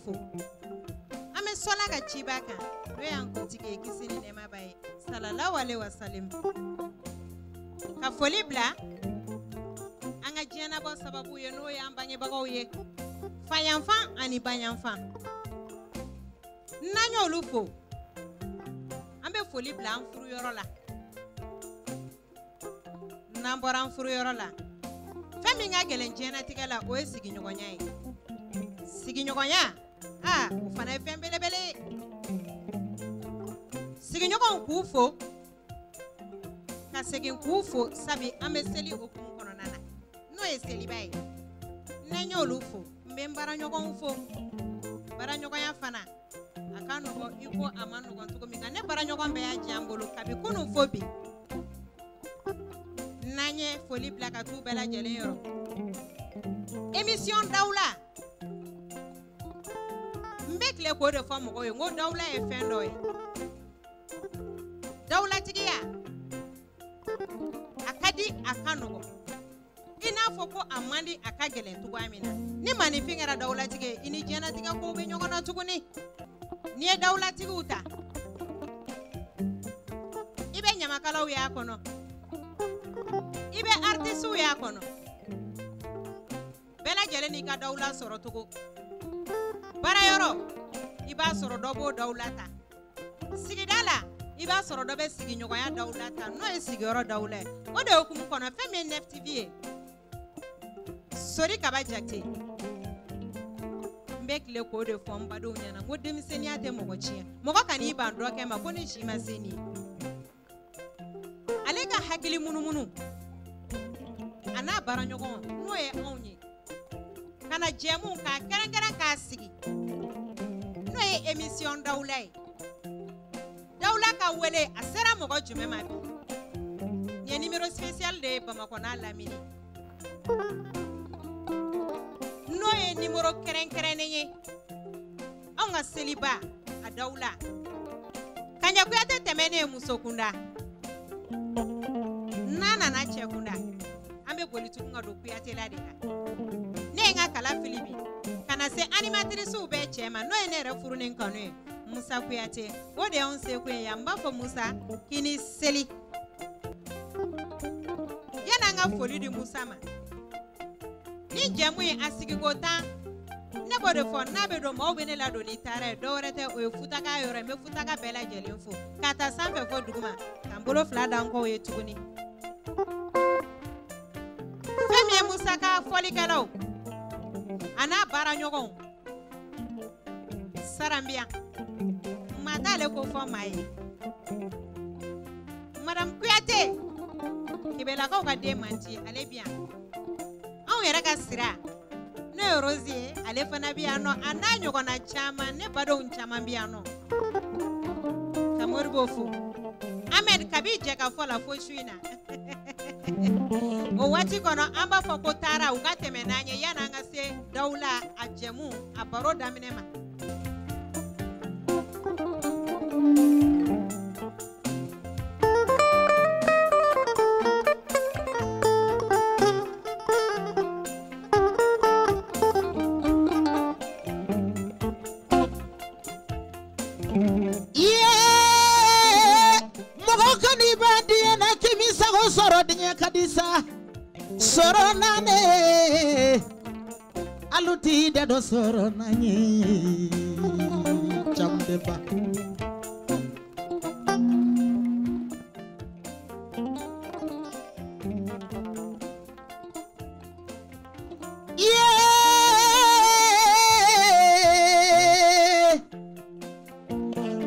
Fo an bɛ sɔla ka ciba kan n'o y'an kuntigi ye kisi ni nɛɛma b'a ye sallallahu alaihi wasallam ka foli bila an ka diɲɛnabɔ sababu ye n'o y'an bangebagaw ye fayanfan ani bayanfan n'an y'olu fo an bɛ foli bila an furuyɔrɔ la n'an bɔra an furuyɔrɔ la fɛn min ka gɛlɛn diɲɛnatigɛ la o ye sigiɲɔgɔnya ye. Sigiɲɔgɔnya aa o fana ye fɛn belebele ye sigiɲɔgɔnw k'u fo ka segin k'u fo sabi an bɛ seli hukumu kɔnɔna na n'o ye seliba ye n'an y'olu fo n bɛ n baaraɲɔgɔnw fo baaraɲɔgɔnya fana a ka nɔgɔn i ko a ma nɔgɔn cogo min nka ne baaraɲɔgɔn bɛɛ y'a diya n bolo kabi kunun fo bi n'an ye foli bila ka t'u bɛɛ lajɛlen yɔrɔ émission Dawula n bɛ tile k'o de fɔ mɔgɔw ye n ko dawula ye fɛn dɔ ye dawulatigiya a ka di a ka nɔgɔn i n'a fɔ ko a man di a ka gɛlɛn cogoya min na ni maninfin kɛra dawulatigi ye i ni diɲɛlatigɛ kow bɛ ɲɔgɔn na tuguni n'i ye dawulatigiw ta i bɛ ɲamakalaw y'a kɔnɔ i bɛ artisiw y'a kɔnɔ bɛɛ lajɛlen n'i ka dawula sɔrɔ cogo. Baarayɔrɔ i b'a sɔrɔ dɔ b'o dawula ta sigida la i b'a sɔrɔ dɔ bɛ sigiɲɔgɔnya dawula ta n'o ye sigiyɔrɔ dawula ye o de hukumu kɔnɔ fɛn min ye Nef TV ye Sori Kaba Jakite n bɛ tile k'o de fɔ n badenw ɲɛna n ko denmisɛnninya tɛ mɔgɔ tiɲɛ mɔgɔ kan'i ban dɔ kɛ ma ko ni si ma se nin ye ale ka hakili munumunu a n'a baaraɲɔgɔn n'o ye anw ye ka na jɛmu k'a kɛrɛnkɛrɛn k'a sigi n'o ye émission Dawula ye Dawula ka wele a sera mɔgɔ jumɛn ma bi nin ye numéro spécial de ye Bamakɔ n'a lamini n'o ye numéro kɛrɛnkɛrɛnnen ye anw ka seliba a Dawula Kanjɛ Kuyate tɛmɛnen ye muso kunda n'a nana cɛ kunda an bɛ boli tugun ka don Kuyatela de la ne ye n ka kala fili bi ka na se animatrices bɛɛ cɛ ma n'o ye ne yɛrɛ furunen kanu ye Musa Kuyate o de y'anw seko ye yan n b'a fɔ Musa k'i ni seli yan'an ka foli di Musa ma ni jɛmu ye a sigiko tan ne b'o de fɔ n'a bɛ don maaw bɛ ne ladon ni taara ye dɔwɛrɛ tɛ o ye futaka yɔrɔ ye n bɛ futaka bɛɛ lajɛlen fo ka taa sanfɛ fo duguma ka n bolo fila da n kɔw ye tuguni fɛn min ye Musa ka fɔlikɛlaw a n'a baaraɲɔgɔnw Saranbiya maa t'ale ko fɔ maa ye Madame Kuyate Kibelakaw ka den man di ale bi yan anw yɛrɛ ka sira n'o ye Rose ye ale fana bi yan nɔ a n'a ɲɔgɔnna caman ne badenw caman bi yan nɔ ka Moribo fo Ahmed kabi jɛ ka fɔ la fo su in na o waati kɔnɔ an b'a fɔ ko taara u ka tɛmɛ n'an ye yan'an ka se Dawula a jɛmu a baro daminɛ ma. Mɔgɔ kan'i ban diɲɛ na k'i m'i sago sɔrɔ diɲɛ ka di sa. Sɔrɔ naani alu ti da dɔ sɔrɔ naani Camdeba. Ye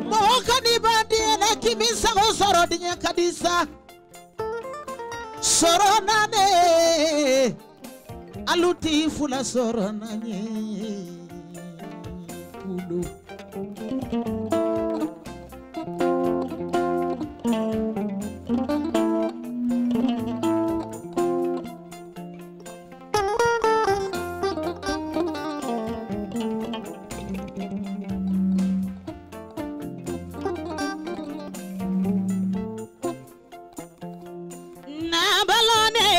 mɔgɔ ka di ba diɲɛ na k'i b'i sago sɔrɔ diɲɛ ka di sa. Sɔrɔ naani alu ti fula sɔrɔ naani kulo. Nabalone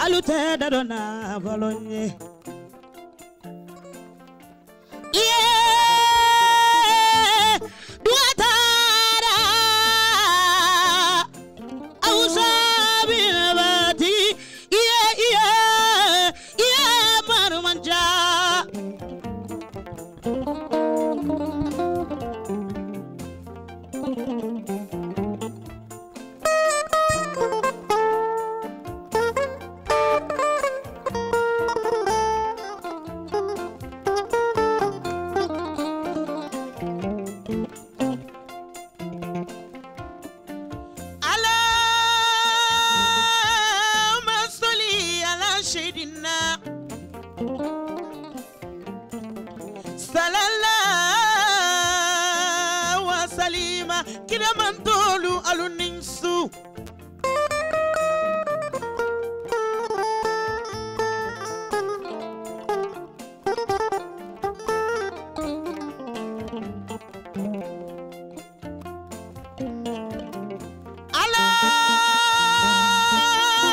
alu tɛ da dɔn nabalonye iye duwatara awusa binabati iye iye iye marumanja. اللهم صل على سيدنا صلى الله وسلم كده من طولو ألو ننسو.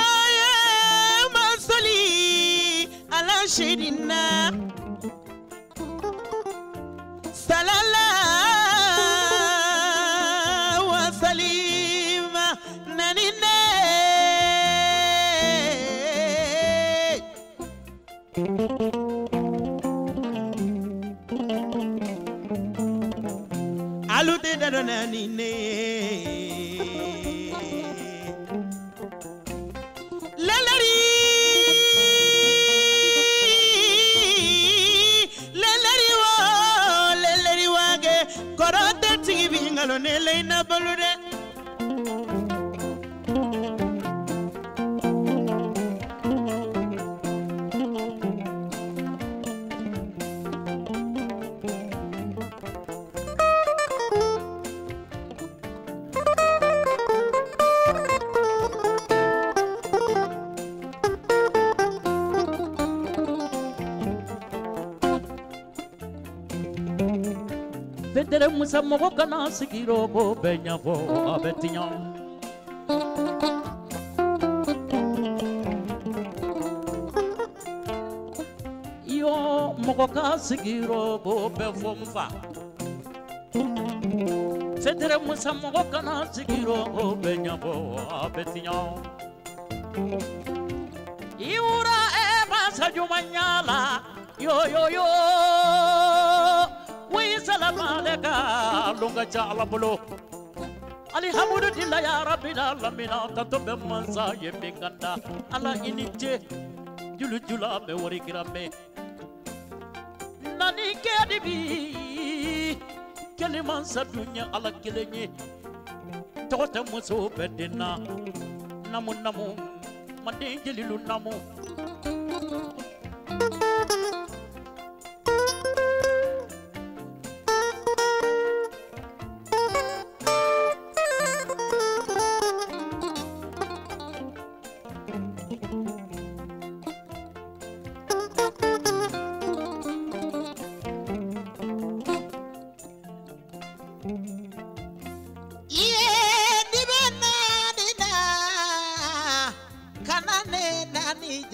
اللهم صل على سيدنا صلى الله وسلم نانينا. Alu te da nanine. Lelari lelari wo lelari wage korote tigi bingalo ne leina balude. Federe Musa mɔgɔ kana sigiyɔrɔ ko bɛɛ ɲɛfɔ a bɛ tiɲɛ. Yo mɔgɔ ka sigiyɔrɔ ko bɛɛ fɔ n fa. Federe Musa mɔgɔ kana sigiyɔrɔ ko bɛɛ ɲɛfɔ a bɛ tiɲɛ. Iwura e masa ɲuman ɲa la yo yo yo. Wi salama aleka lunga cha ala bolo. Alhamdulillah ya rabbil alamin tanto be mansa ye binganda ala iniche julu jula be wori kirame. Nani ke dibi kele mansa dunya ala kelenye. Tote muso bedina namu namu mande jelilu namu.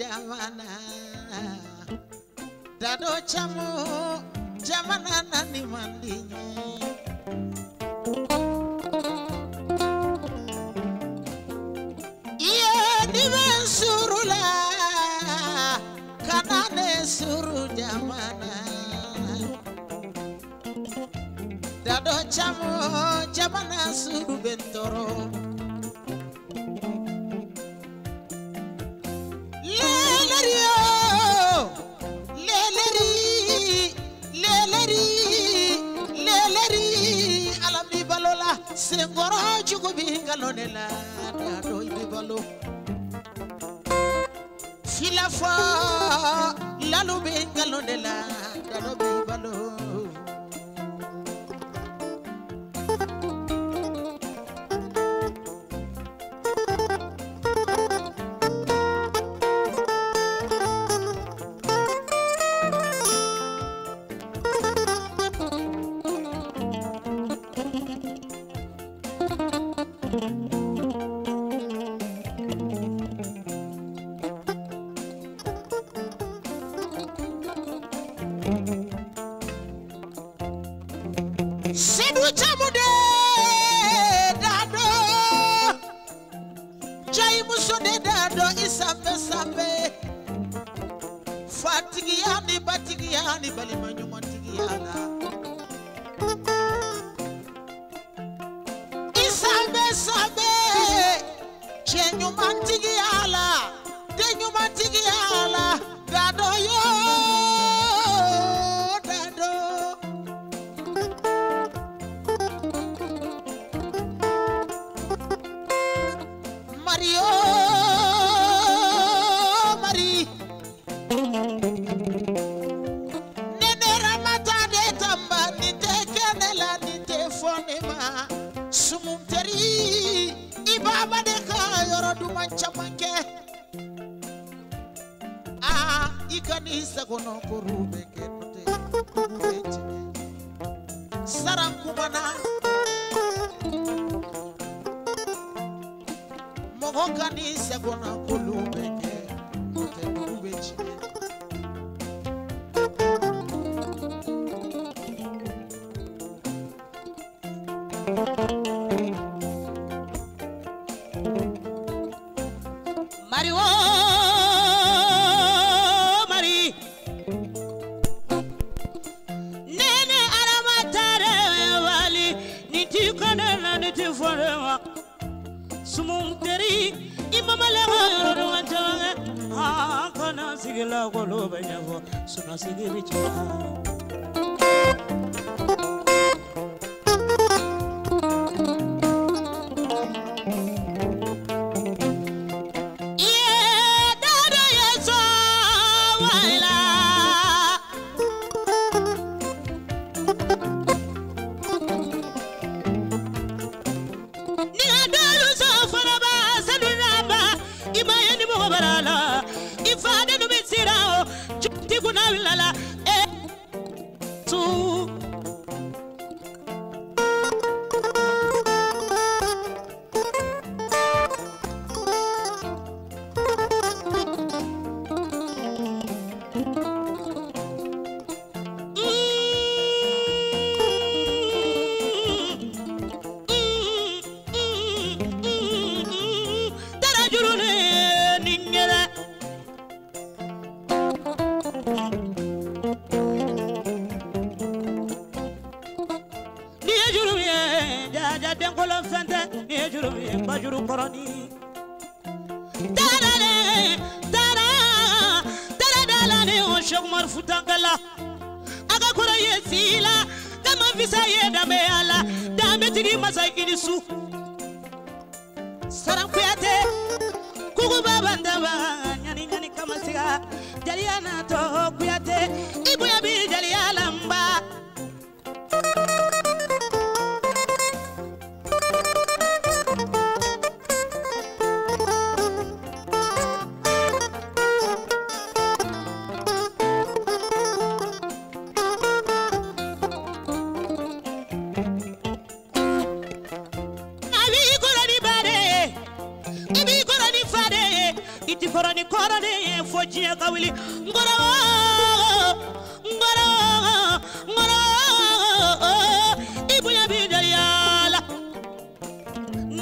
Jamana dado chamu jamana nani mandinye. Ne suru jamana Dado chamo jamana suru bentoro Lelerio Leleri Leleri Leleri Alambi balola Sengoro jugubi ngalonela Dado ibi balo Filafa lalu bengalonela Dado bi balo Sedu chamude dado Jai musode dado isambe sambe Fatigiya ni batigiya ni balima nyumantigiya la Isambe sambe Che nyumantigiya la De nyumantigiya la Dado yo dado Mario Mari Nene ramata de tamba ni te kenela ni te fonema Sumum teri ibaba de ka yoro duman chamanke Ah ikanisa kono korube kenote Sarankumana Mogo kanisa kona kolubeke kote dubechi Mari oh Mari Nene aramatare wali niti kanela niti forewa Sumum teri imama la yoro wanjange ha kana sigila kolo benyawo suna sigi bicha Iye dada yeso waila Ni adalu so faraba sadunaba imaye ni mobarala ifade no mitsirao juti kunawilala e tu Sarankuyate kuku babandaba nyani nyani kamasiga jaliya na to kuyate ibuya bi jaliya lamba Korani korani fojiya kawili ngoro ngoro ngoro ibuya bidaliyala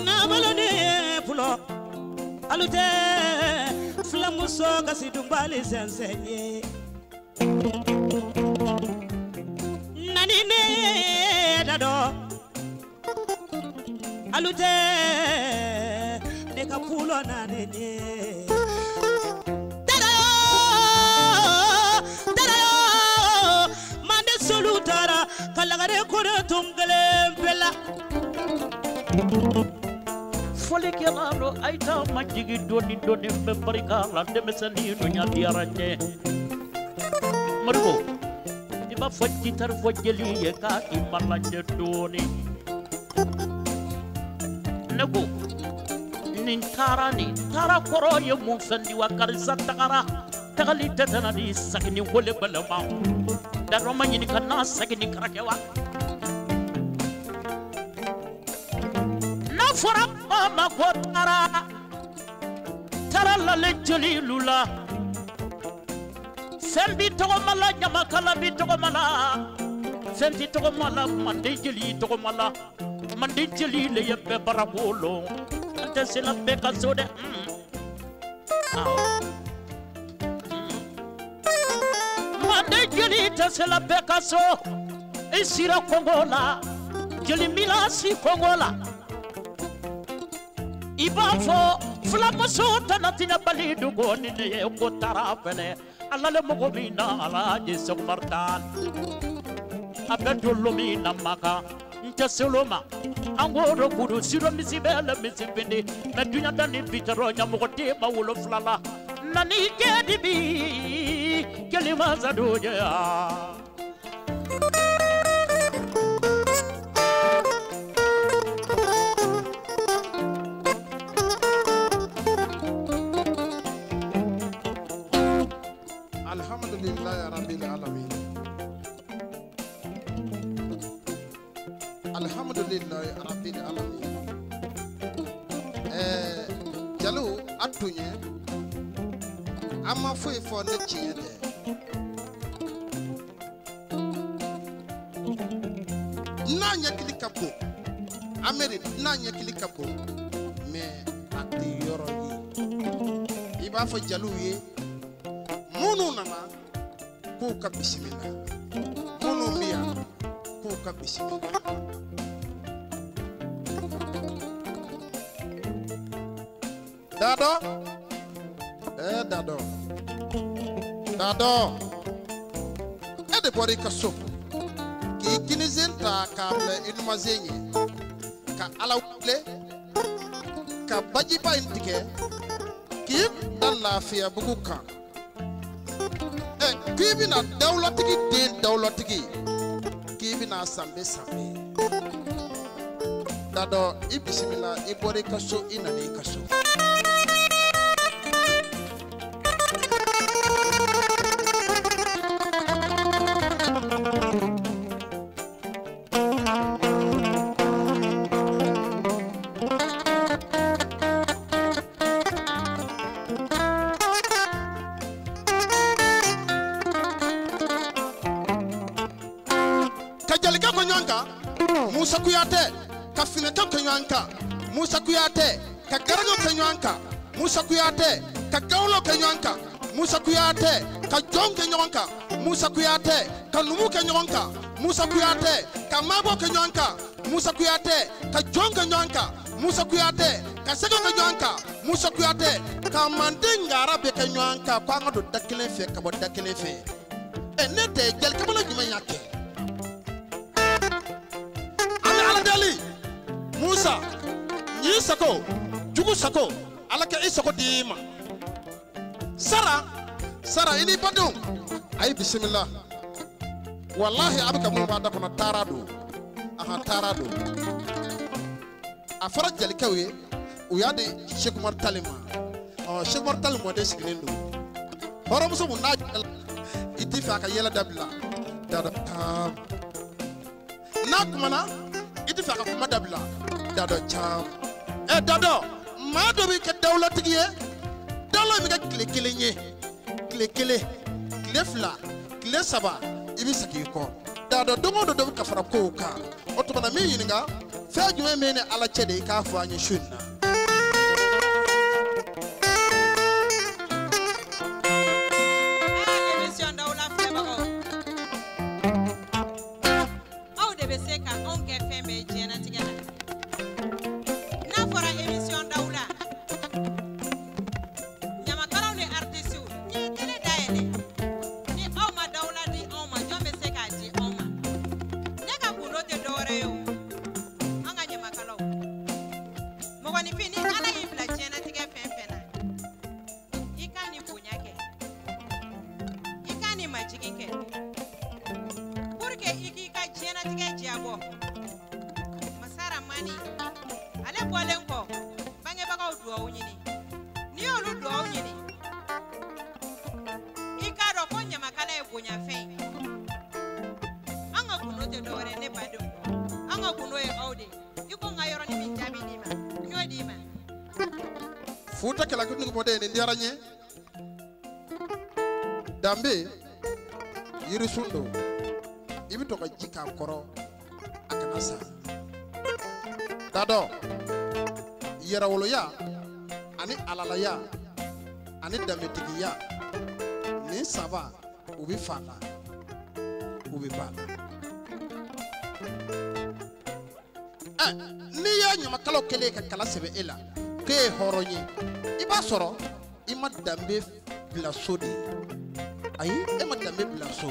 nabalone pulo alute flamuso kasidumbali sensenye. Nani ne dado alute ne ka pulo na ne nye Tarayo tarayo mande solu tara kalagare kore tungale bela Fɔlikɛla a ye taa majigi dɔɔni dɔɔni n bɛ barika la denmisɛnnin dun y'a diyara n ye Modibo i b'a fɔ jitari fɔ jeli ye k'a i ma lajɛ dɔɔni ne ko nin taara nin taara kɔrɔ ye mun fɛn di wa karisa tagara tagali tɛ tɛna ni sagini wele bɛlɛma darɔ ma ɲini ka n'a sagini karakɛ wa n'a fɔra maa ma ko taara taara lale jeli lu la fɛn bi tɔgɔma la ɲamakala bi tɔgɔma la fɛn ti tɔgɔma la manden jeli tɔgɔma la manden jeli le ye bɛɛ barako lɔn an tɛ se la bɛɛ ka so dɛ. Manden jeli tɛ se la bɛɛ ka so i sira kɔngɔ la jeli mila si kɔngɔ la i b'a fɔ fulamuso tɛna tinɛ bali dogo ni ne ye ko taara fɛnɛ ala le mɔgɔ min na Alaji Seku Tall a bɛ dolo min na Maka n tɛ selo ma an k'o do kudu siro misi bɛ la misi bindi mɛ duɲa da ni bitɔrɔ ɲamɔgɔ den ma wolonfila la na ni kɛ di bi jeli masa dojɛ ya. Alhamdulillahi rabbil alamin. Alhamdulillahi rabbil alamin. Jalo a tun ye an ma foyi fɔ ne tiɲɛ tɛ. N'a ɲɛkili ka bon Ameri n'a ɲɛkili ka bon mais a tɛ yɔrɔ ye. I b'a fɔ jaliw ye minnu nana k'u ka bisimila minnu bɛ yan k'u ka bisimila. Dadɔ dadɔ dadɔ e de bɔra i ka so k'i kinizen ta k'a bila i numanzen ɲɛ ka Ala wele ka bajiba in tigɛ k'i da lafiyabugu kan. K'i bɛna dawulatigi den dawulatigi k'i bɛna sanbe sanbe dadɔ i bisimila i bɔra i ka so i nana i ka so. Musa Kuyate ka finɛtɔ kɛ ɲɔgɔn kan Musa Kuyate ka garaŋo kɛ ɲɔgɔn kan Musa Kuyate ka gawlo kɛ ɲɔgɔn kan Musa Kuyate ka jɔn kɛ ɲɔgɔn kan Musa Kuyate ka numu kɛ ɲɔgɔn kan Musa Kuyate ka maabɔ kɛ ɲɔgɔn kan Musa Kuyate ka jɔn kɛ ɲɔgɔn kan Musa Kuyate ka sɛgɛ kɛ ɲɔgɔn kan Musa Kuyate ka manden ŋara bɛɛ kɛ ɲɔgɔn kan ko an ka don da kelen fɛ ka bɔ da kelen fɛ. Ɛ ne tɛ jeli jumɛn y'a kɛ? Musa ɲi sago jugu sago Ala ka i sago d'i ma. Sara sara i n'i badenw a ye bisimila walahi a bɛ ka mun b'a da kɔnɔ taara don a ka taara don a fɔra jelikɛw ye u y'a di Seku Umaru Tall ma ɔ Seku Umaru Tall mɔden sigilen don hɔrɔnmuso mun n'a i t'i fɛ a ka yɛlɛ dabila dada taam n'a kumana i t'i fɛ a ka kuma dabila dadɔ caman ɛ dadɔ maa dɔ b'i kɛ dawulatigi ye dawula in bɛ kɛ tile kelen ye tile kelen tile fila tile saba i bɛ segin i kɔ dadɔ don o don dɔ bɛ ka fara kow kan o tuma na min ɲininka fɛn jumɛn bɛ ni Ala cɛ de i k'a fɔ an ye su in na. Émission dawula filɛbagaw Mɔgɔninfin ni Ala y'i bila diɲɛlatigɛ fɛn fɛn na, i k'a ni bonya kɛ, i k'a ni majigin kɛ, pour que i k'i ka diɲɛlatigɛ diyabɔ. Masa Ramani ale bɔlen kɔ bangebagaw duwawu ɲini, n'i y'olu duwawu ɲini, i k'a dɔn ko ɲamakala ye bonyafɛn ye. An ka gundo tɛ dɔwɛrɛ ye ne badenw, an ka gundo ye aw de ye. I ko n ka yɔrɔnin min jaabi d'i ma, n y'o d'i ma. Futa kɛlɛkuntigi bɔden nin diyara n ye. Danbe yirisun don, i bɛ to ka ji k'a kɔrɔ a kana sa. Dadɔ, yɛrɛwoloya ani alalaya ani danbetigiya, nin saba u bɛ fa la, u bɛ ba la. N'i y'a ɲamakalaw kɛlen ka kala sɛbɛn e la k'e ye hɔrɔn ye, i b'a sɔrɔ i ma danbe bila so de. Ayi, e ma danbe bila so.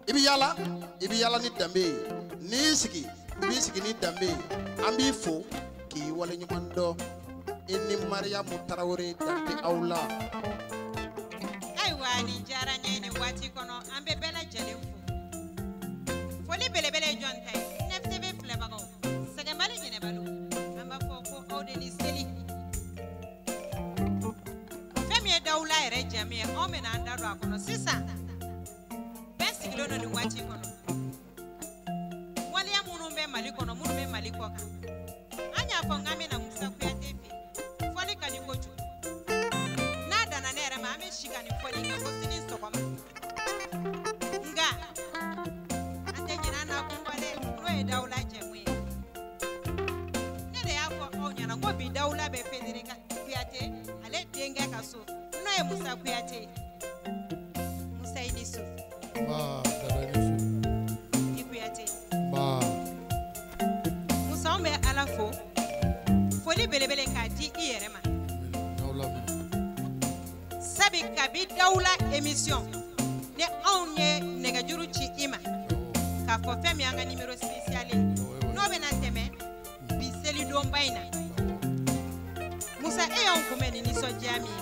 I bɛ yaala, i bɛ yaala ni danbe ye. N'i y'i sigi, i b'i sigi ni danbe ye. An b'i fo k'i waleɲuman dɔn. I ni Mariyamu Tarawele dan tɛ aw la. Ayiwa, nin diyara n ye nin waati kɔnɔ, an bɛ bɛɛ lajɛlen fo. Foli belebele ye jɔn ta ye? NFTV filɛbagaw, sɛgɛnbali ɲinɛbaliw, an b'a fɔ ko aw de ni seli. Fɛn min ye Dawula yɛrɛ jamu ye, anw bɛna an da don a kɔnɔ sisan. Bɛɛ sigilen don nin waati kɔnɔ. Waleya minnu bɛ Mali kɔnɔ, minnu bɛ Mali kɔ kan, an y'a fɔ k'an bɛna Musa Kuyate fɛ yen. Fɔli ka di kojugu. N'a danna ne yɛrɛ ma, an bɛ si ka nin fɔli kɛ fo sini sɔgɔma. Nka an tɛ ɲinɛ an n'a kun kɔ dɛ, n'o ye Dawula jɛmu ye. Ne de y'a fɔ aw ɲɛna ko bi Dawula bɛ Federe Kuyate ale denkɛ ka so, n'o ye Musa Kuyate ye. Musa, i ni su. Nba, Dada, i ni su. I Kuyate. Nba. Musa, anw bɛ Ala fo. Foli belebele k'a di i yɛrɛ ma. N'aw lamɛn. Sabi kabi Dawula émission ni anw ye nɛgɛjuru ci i ma k'a fɔ fɛn min y'an ka numéro spécial ye, n'o bɛna tɛmɛ bi selidonba in na. Musa, e y'anw kunbɛn ni nisɔndiya min ye,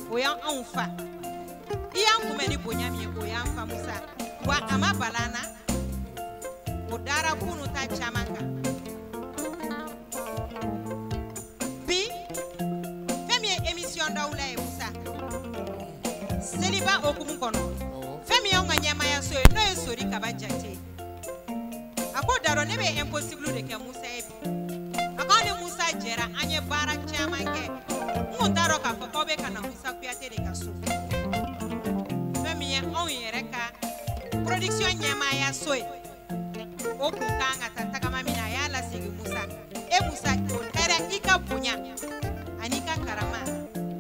o y'anw fa. I y'an kunbɛn ni bonya min ye, o y'an fa Musa. Wa a ma bala an na, o dara kunun ta caman kan. Bi fɛn min ye émission Dawula ye Musa, seliba hokumu kɔnɔ, fɛn min y'anw ka ɲɛmaayaso ye, n'o ye Sori Kaba Jate ye, a ko Darɔ, ne bɛ impossible de kɛ Musa ye bi. A ko anw ni Musa jɛra, an ye baara caman kɛ. N kun t'a dɔn k'a fɔ k'aw bɛ ka na Musa Kuyate de ka so. Fɛn min ye anw yɛrɛ ka production ɲɛmaayaso ye, o kun kan ka taa tagama min na, a y'a lasegin Musa. E Musa, o kɛra i ka bonya ani i ka karama.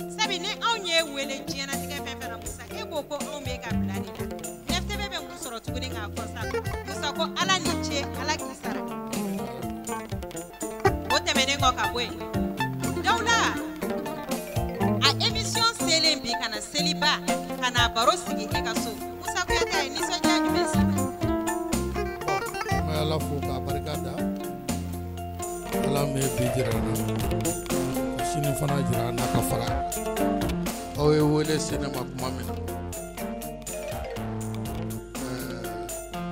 Sabi ni anw ye wele diɲɛlatigɛ fɛn fɛn na Musa, e ko ko anw bɛ ka bila de la. NFTV bɛ mun sɔrɔ tuguni k'a fɔ sa? Musa ko Ala ni ce, Ala k'i sara. O tɛmɛnen kɔ ka bɔ yen, Dawula a émission selen bi ka na seliba ka na baro sigi e ka so, Musa Kuyate, a ye nisɔndiya jumɛn s'i ma? An bɛ Ala fo k'a barika da. Ala min ye bi jira an na, ka sini fana jira an na ka fara. Aw ye wele se ne ma tuma min na,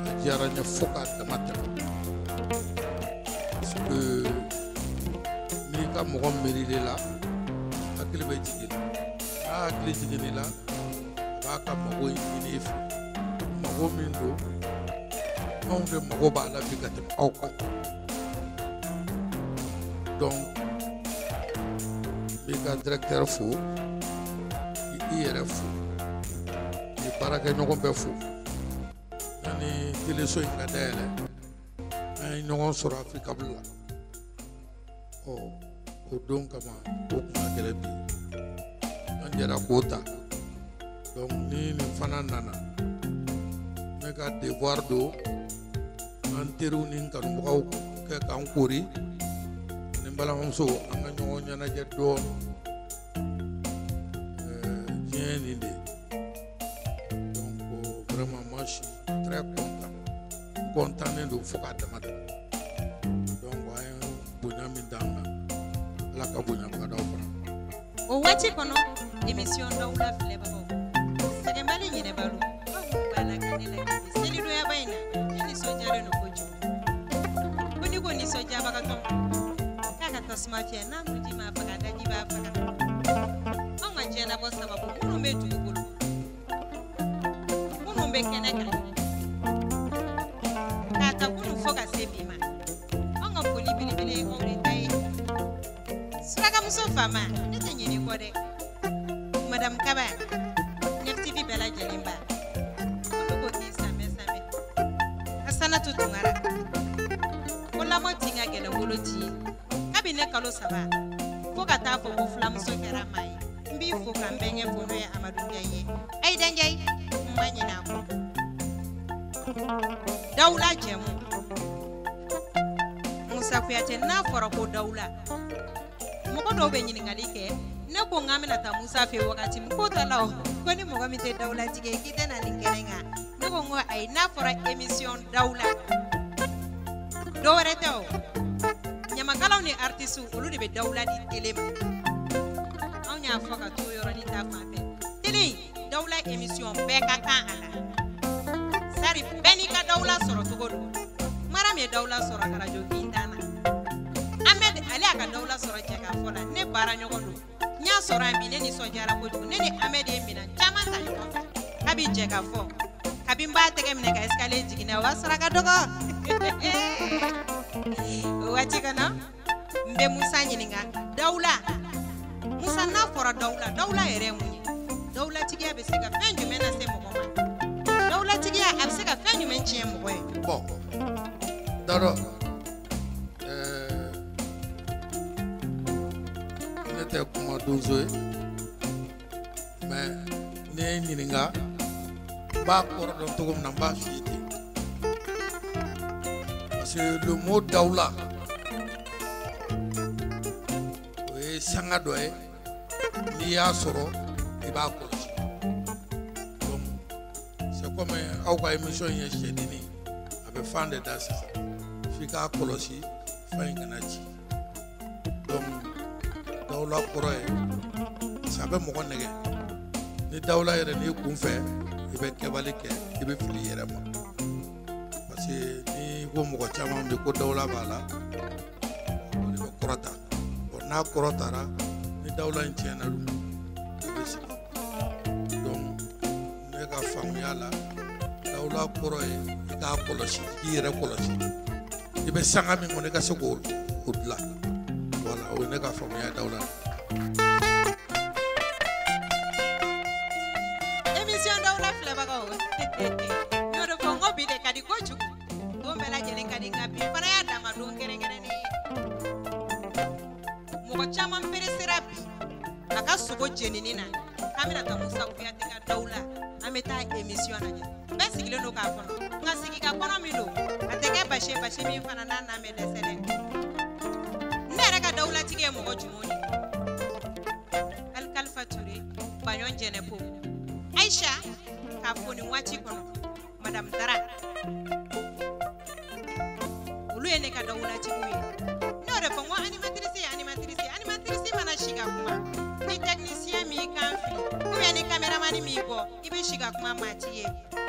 a diyara n ye fo k'a dama tɛmɛ. Parce que n'i ka mɔgɔ miirili la, hakili bɛ jigin i la. N'a hakili jiginna i la, a b'a ka mago ɲini i fɛ. Mago min don, anw de mago b'a la bi ka tɛmɛ aw kan. Donc n b'i ka directeur fo, k'i yɛrɛ fo, k'i baarakɛɲɔgɔn bɛɛ fo. Yanni teleso in ka dayɛlɛ, an ye ɲɔgɔn sɔrɔ Africable la. Ɔ, o don kama o kun ka gɛlɛn bi, an jɛra k'o ta. Donc ni nin fana nana, ne ka devoir don an teriw ni n kanubagaw kɛ k'an kori ni n balimamuso, an ka ɲɔgɔn ɲɛnajɛ dɔɔni. Diɲɛ ye nin de ye. Donc vraiment moi je suis très content, n content don fo k'a dama tɛmɛ. Donc an ye bonya min d'an kan, Ala ka bonyaba d'aw fana. O waati kɔnɔ, émission Dawula filɛbagaw, sɛgɛnbali ɲinɛbalo, aw minnu b'a la ka ne lajɛ bi selidonyaba in na, ne nisɔndiyalen don kojugu. Ko n'i ko nisɔndiyabagatɔ k'a ka tasuma fiyɛ, n'a nunji m'a faga, daji b'a faga. Anw ka diɲɛlabɔ sababu minnu bɛ dugukolo, minnu bɛ kɛnɛ kan, k'a ta kunun fo ka se bi ma, anw ka foli belebele ye aw de ta ye. Surakamuso faama, ne tɛ ɲinɛ i kɔ dɛ. Madame Kaba, Nef TV bɛɛ lajɛlen ba, olu ko k'i sanbɛ sanbɛ. Asanatu Tunkara, ko lamɔ tin ka gɛlɛn wolo ti ye. Kabi ne kalo 3 fo ka taa fɔ ko filamuso kɛra maa ye. N b'i fo ka n bɛnkɛ fo, n'o ye Amadu Njayi ye. Ayida Njayi, n ma ɲinɛ a kɔ. Dawula jɛmu, Musa Kuyate, n'a fɔra ko Dawula, mɔgɔ dɔw bɛ ɲininkali kɛ. Ne ko n k'an bɛna taa Musa fɛ yen wagati min, k'o t'a la o, ko ni mɔgɔ min tɛ dawulatigi ye k'i tɛ na nin kɛnɛ kan. Ne ko n ko ayi, n'a fɔra émission Dawula, dɔ wɛrɛ tɛ o, ɲamakalaw ni artisiw olu de bɛ dawula di télé ma. Anw y'a fɔ ka t'o yɔrɔnin ta fan fɛ. Télé in, Dawula émission bɛɛ ka kan a la. Sari bɛɛ n'i ka dawula sɔrɔ cogo don. Maram ye dawula sɔrɔ arajo gintan na. Ahmed ale y'a ka dawula sɔrɔ jɛkafɔ la. Ne baara ɲɔgɔn don. N y'a sɔrɔ yan bi, ne nisɔndiyara kojugu. Ne ni Ahmed ye minɛn caman ta ɲɔgɔn fɛ. Kabi jɛkafɔ, kabi n b'a tɛgɛ minɛ ka escalier jigin na, o b'a sɔrɔ a ka dɔgɔ. O waati kɔnɔ, n bɛ Musa ɲininka. Dawula, Musa, n'a fɔra dawula, dawula yɛrɛ ye mun ye? Dawulatigiya bɛ se ka fɛn jumɛn lase mɔgɔ ma? Dawulatigiya a bɛ se ka fɛn jumɛn tiɲɛ mɔgɔ ye? Bon, d'abord, ne tɛ kuma donso ye, mais n'i ye n ɲininka, n b'a kɔrɔ dɔn cogo min na, n b'a f'i ye ten. Parce que le mot dawula, o ye sanga dɔ ye, n'i y'a sɔrɔ i b'a kɔlɔsi. Donc c'est comme aw ka émission ye sɛdennin, a bɛ fan de da sisan, f'i k'a kɔlɔsi fan in kana ci. Donc dawula kɔrɔ ye, parce que a bɛ mɔgɔ nɛgɛ. Ni dawula yɛrɛ n'i kun fɛ, i bɛ kɛbali kɛ, i bɛ fili i yɛrɛ ma. Parce que ni ko mɔgɔ caman bɛ ko dawula b'a la, o de bɛ kɔrɔta. Bon, n'a kɔrɔtara, ni dawula in tiɲɛna dun, i bɛ sigi. Donc ne ka faamuya la, dawula kɔrɔ ye i k'a kɔlɔsi, i k'i yɛrɛ kɔlɔsi. I bɛ sanga min kɔnɔ, i ka se k'o o dilan. Voilà, o ye ne ka faamuya ye dawula la. Émission Dawula filɛbagaw, n y'o de fɔ, n ko bi de ka di kojugu. Don bɛɛ lajɛlen ka di, nka bi fana y'a dama don kɛrɛnkɛrɛnnen ye. Mɔgɔ caman peresera bi a ka sogo jenini na k'an bɛna taa Musa Kuyate ka Dawula, an bɛ taa émission lajɛ. Bɛɛ sigilen don k'a kɔnɔ, nka sigi ka kɔnɔ min don, a tɛ kɛ basi ye, basi min fana n'a nan bɛ dɛsɛ dɛ. Ne yɛrɛ ka dawulatigi ye mɔgɔ jumɛnw ye? Alikalifa Ture, Baɲɔn Jɛnɛpo, Aisha k'a fo nin waati kɔnɔ, Madame Dara, olu ye ne ka dawulatigiw ye. Ne y'o de fɔ n ko animatrice ye animatrice ye. Animatrice mana si ka kuma, ni technicien m'i kan fili ou bien ni caméraman m'i bɔ, i bɛ si ka kuma maa t'i ye.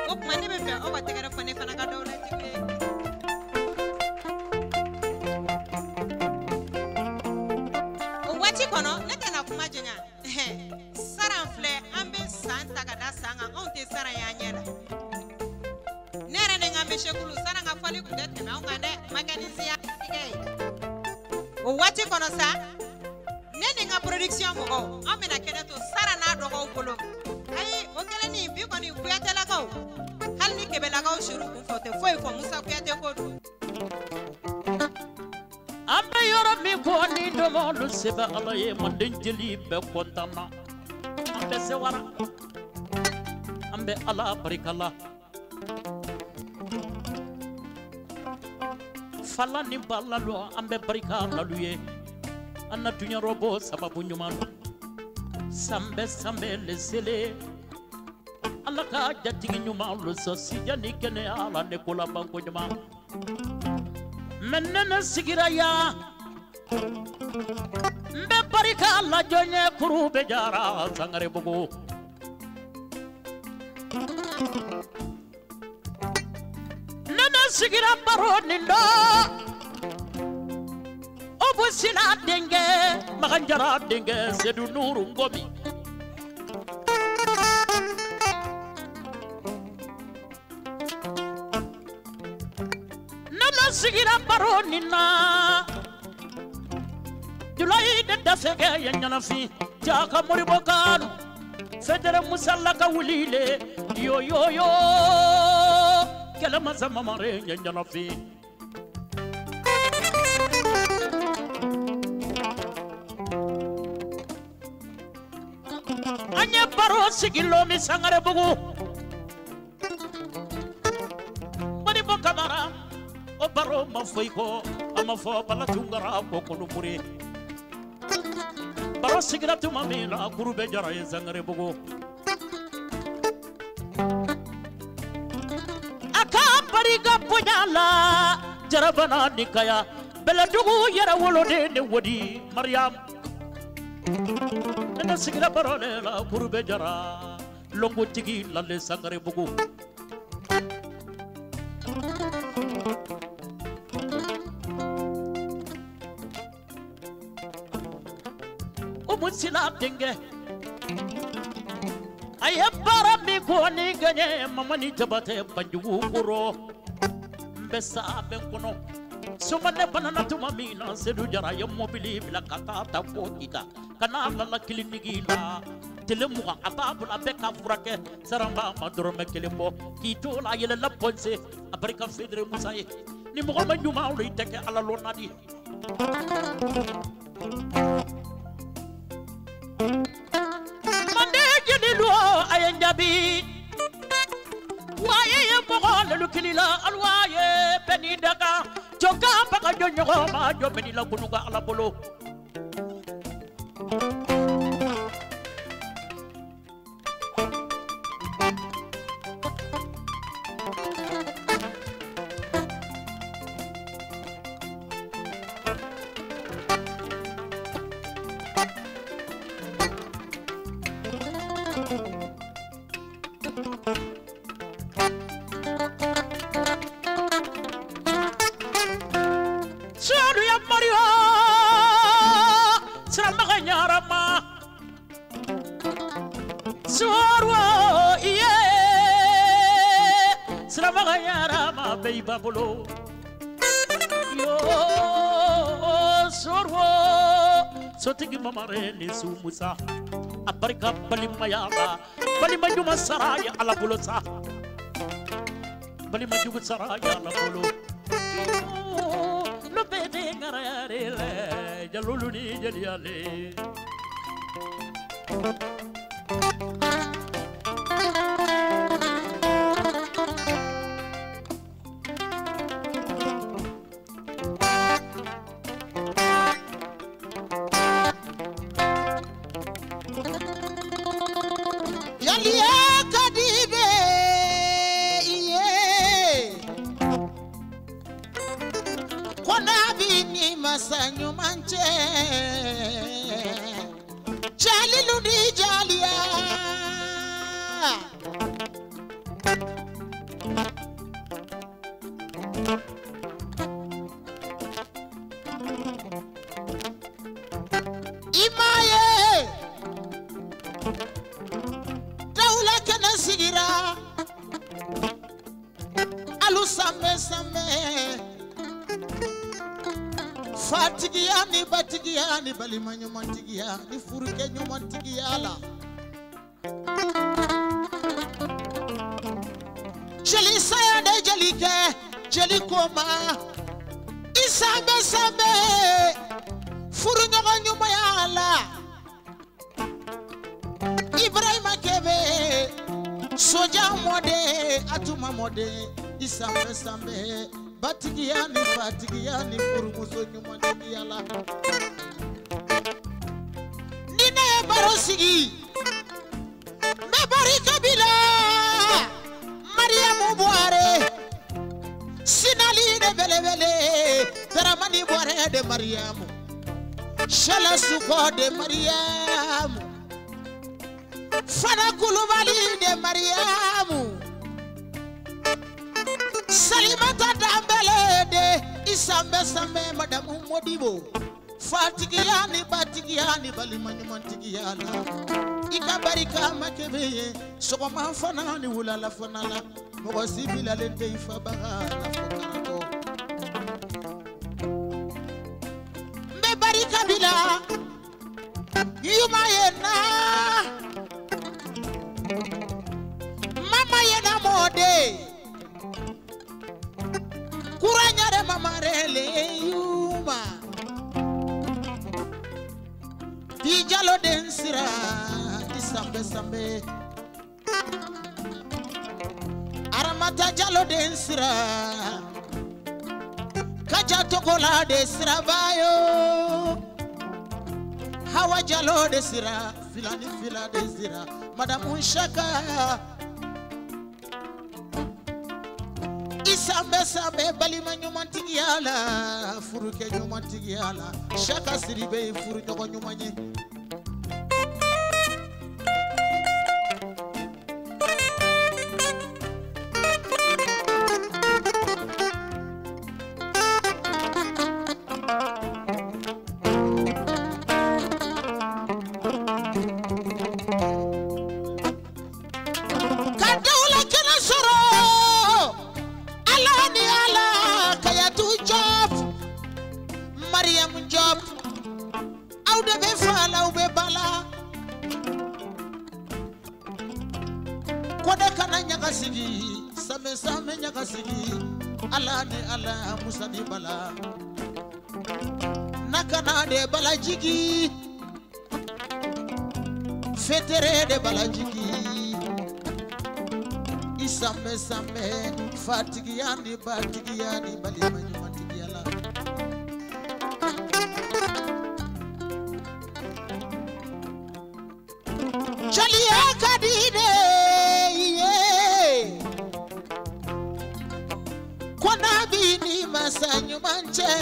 O tuma ne bɛ fɛ aw ka tɛgɛrɛ fɔ ne fana ka dawulatigiw ye. O waati kɔnɔ, ne tɛna kuma janya. Saran filɛ, an bɛ san ta ka da san kan, anw tɛ saran y'an ɲɛ la. Ne yɛrɛ ni n ka mesekulu, saran ka fɔli tun tɛ tɛmɛ anw kan dɛ, mécanicien tigɛ ye. O waati kɔnɔ sa, ne ni n ka production mɔgɔw, an bɛna kɛnɛ to Sara n'a dɔgɔw bolo. Ayi, o kɛlen ni bi kɔni, Kuyatelakaw, hali ni Kebelakaw sir'u kun fɛ, o tɛ foyi fɔ Musa Kuyate ko don. An bɛ yɔrɔ min ko ni dɔmɔlu sɛbɛ Ala ye, manden jeli bɛɛ kɔntan na. An bɛ sewara, an bɛ Ala barika la. Fala ni balalu, an bɛ barika lalu ye. An na duɲa rɔbɔ sababu ɲuman don. Sanbɛ sanbɛ le sele, Ala ka jatigi ɲuman lo sɔn sija ni kɛnɛya la, ne ko labanko ɲuman. Mɛ ne ne sigira yan, n Barika la jɔn kuru bɛ jara Sangarebugu. Nana sigira baro nin dɔ. Obusila denkɛ Makan Jara denkɛ Sedu Nuru Ngomi. Nana sigira baro nin na. Julayi de dafɛkɛ ye ɲɛnafin jaka Moribo Kanu Fɛdɛrɛ Musala ka wuli le yo yo yo kɛlɛmasa mamare ye ɲɛnafin. An ye baro sigi Lomi Sangarebugu Moribo Kamara o baro ma foyi kɔ a ma fɔ Bala Tunkara ko kolomure. Baro sigira tuma min na kuru bɛ jara ye Sangarebugu. A ka barika bonya la jarabana ni kaya bɛlɛdugu yɛrɛ woloden de wodi Mariam. Ne sigira baro le la kuru bɛ jara longotigi lale Sangarebugu. Musila denkɛ a ye baara min ko ni gaɲɛ Mamani Jabatɛ Banjugu kɔrɔ n bɛ sa bɛ n kɔnɔ soma ne banana tuma min na Sedu Jara ye mobili bila ka taa ta fo Kita ka n'a lala kiliniki la tile 20 a b'a bolo a bɛ ka furakɛ saranba ma dɔrɔmɛ kelen bɔ k'i to la a yɛlɛla pɔnse a barika Federe Musa ye ni mɔgɔ ma ɲuman lo i tɛ kɛ Ala lɔnna di. Mande jelilu a ye n jaabi waaye ye mɔgɔ lelu kili la aluwa ye bɛɛ n'i dakan jɔn kan baga jɔ ɲɔgɔn ma jɔn bɛ n'i la kunu ka Ala bolo. Bolo yo sorwo sotigi mamare ni su Musa a barika balimaya la balima ɲuman sara ye Ala bolo sa balima jugu sara ye Ala bolo no bɛɛ ŋarayare le jalolu ni jeliyale. Jalilu ni jaliya imaye dawula kɛnɛ sigira alu sanbɛ sanbɛ fatigiya ni batigiya ni balima ɲumantigiya ni furukɛ ɲumantigiya la jeli saya de jeli kɛ jeli koma i sanbɛ sanbɛ furu ɲɔgɔn ɲumanya la Ibrahima Kebe soja mɔden Atuma mɔden i sanbɛ sanbɛ batigiya ni fatigiya ni furumuso ɲumantigiya la ni ne ye baro sigi n bɛ barika bi la Mariamu Buhari Sinali de belebele Daramani Buhari de Mariamu Shala Suko de Mariam, Fana Kulubali de Mariam, Salimata Dambele de Isambe Sambe Madame Modibo, Fatigiani Batigiani Balimanyumantigiana, Ikabarika Makebe, Sokoma Fana ni Wulala Fanala, Mogosibila Lente Ifabaga la Fokarato. Barika bila yuma yena mama yena mode kuranyare mama rele yuma dijalo densira disambe sambe aramata jalo densira Kaja tokola de sira bayo, Hawa jalo de sira, filani fila de sira, Madame Shaka. Isambe sambe balima nyumantigiala, furuke nyumantigiala, Shaka siribe furu nyogo nyumanye. Nakana de balajigi, fetere de balajigi, isame same fatigiani batigiani balimanyumatigiala. Chalia kadide ye, kwana bini masanyumanche.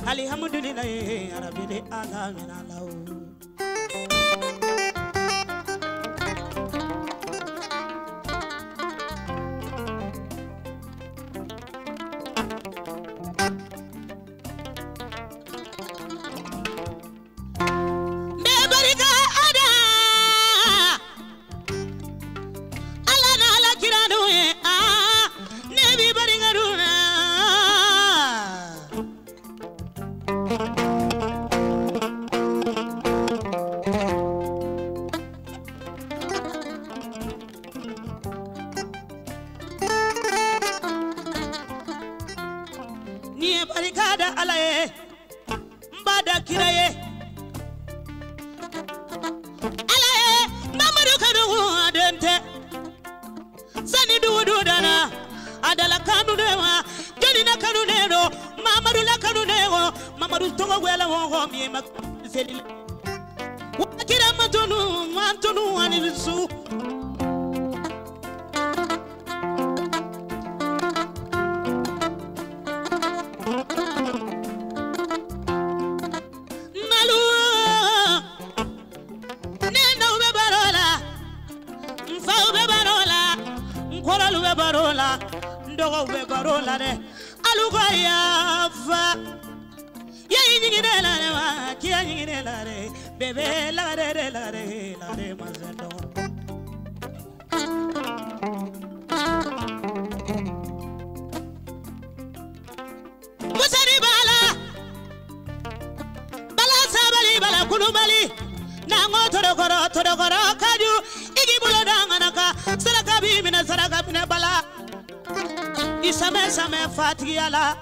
Alhamdulillah, Rabbil Alamin. Sani dudu dana adala kanu dewa joni. Mamadu tɔgɔ wɛlɛ wɔgɔ min ma seli wakira matunu matunu ani su nalu ne n'aw bɛ baro la n faw bɛ baro la n kɔrɔlu bɛ baro la n dɔgɔw bɛ baro la dɛ alu ka yafa. Bébé la re la re la re mazado Musari bala bala sabali bala kulubali nango torokoro torokoro kaju igi bulo danganaka saraka bi mina saraka bina bala isame same fatiyala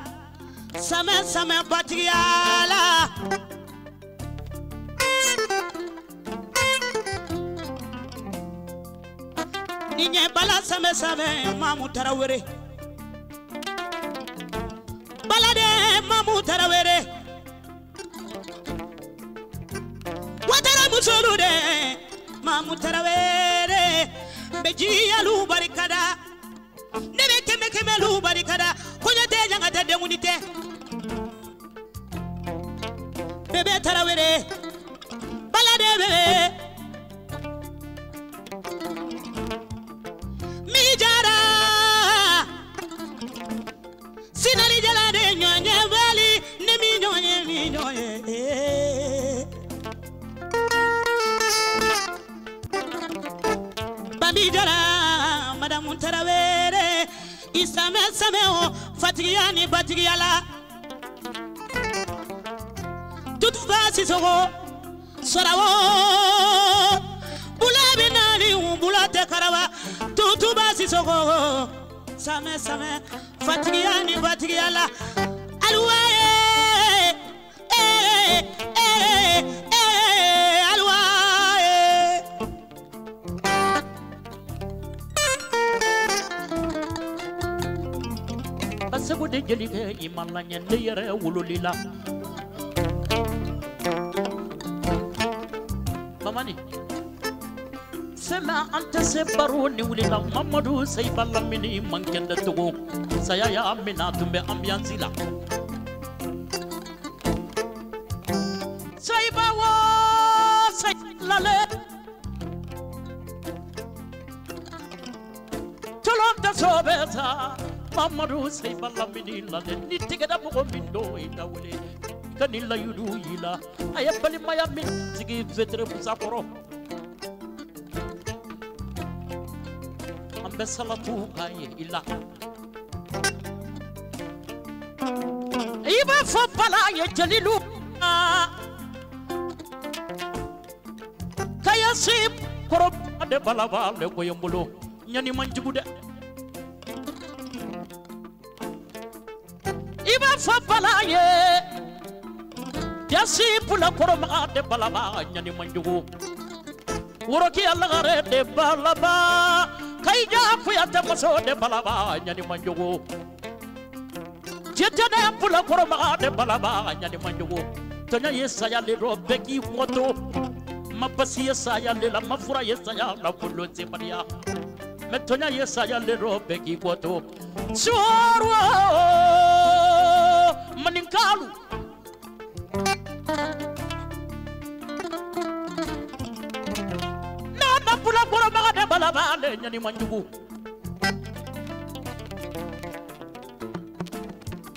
same same batiyala Ninye bala same same mamu tarawere bala de mamu tarawere watara musolu de mamu tarawere beji alu barikada nebe keme keme lu barikada konya te nyanga te dengunite bebe tarawere bala de bebe Mijara sinali jala de nyonye bali ne mi nyonye mi nyonye Bami jara madam Tarawere isame same o fatigiya ni batigiya la tutu ba sisogo sorawo bula binani bula te karawa tutu ba sisogo same same fatigiya ni batigiya la aluwa eh eh eh eh aluwa eh Basago de jelikɛ i ma laɲɛ ne yɛrɛ wololi la Mamani Sema an tɛ se baro ni wulila Mamadu Seyiba lamini man kɛnɛ tugun saya y'a minɛ a tun bɛ ambiance la Seyiba wo Seyiba lale Tolon tɛ so bɛ sa Mamadu Seyiba lamini lale ni tigɛda mɔgɔ min don i ta wele ka ni layidu y'i la a ye balimaya min sigi vetere Musa kɔrɔ an bɛ salatu k'a ye i la i b'a fɔ bala ye jelilu kaya si kɔrɔ de bala b'ale ko ye n bolo ɲani man jugu dɛ i b'a fɔ bala ye jasi bula kɔrɔmaga de balaba ɲani man jugu worokiya lagare de balaba kayija kuyate muso de balaba ɲani man jugu jɛtɛnɛ bula kɔrɔmaga de balaba ɲani man jugu tɔɲɔ ye saya le rɔ bɛɛ k'i kɔto ma basi ye saya le la ma fura ye saya la bolo sebaliya mɛ tɔɲɔ ye saya le rɔ bɛɛ k'i kɔto sɔrɔ maninkalu nana bula kɔrɔmaga de balaba ale ɲani man jugu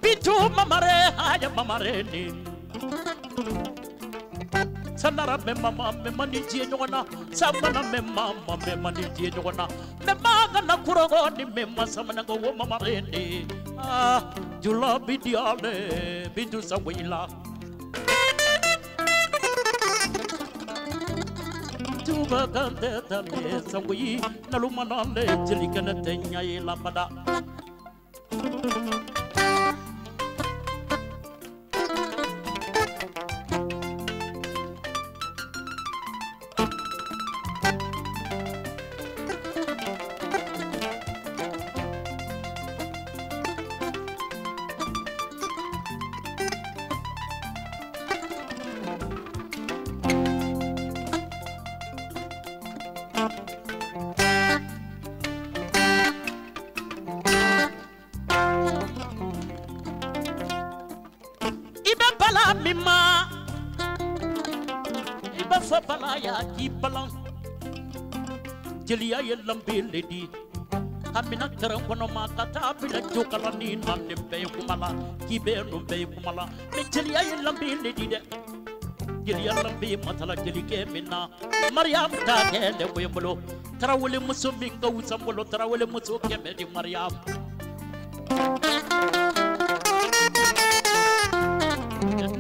Bintu mamare haya mamare ni sanara me mama me mani diye ɲɔgɔn na samana me mama me mani diye ɲɔgɔn na me ma na kurogo ni me ma samana ko wo mamare ni ah jula bidiale bintu sawila Tuba kante tale sawi nalumana le jelikana tenya ila mada Sera min ma i b'a fɔ bala y'a k'i balan jeliya ye lanbele di a mina tɛrɛn kɔnɔ ma ka taa bila jokala ni na nin bɛɛ ye kuma la k'i bɛ nin bɛɛ ye kuma la mɛ jeliya ye lanbele di dɛ jeliya lanbe matala jelikɛ min na Mariam ta kɛ ne koye bolo tarawele muso min ka wusa n bolo tarawele muso 100 di Mariam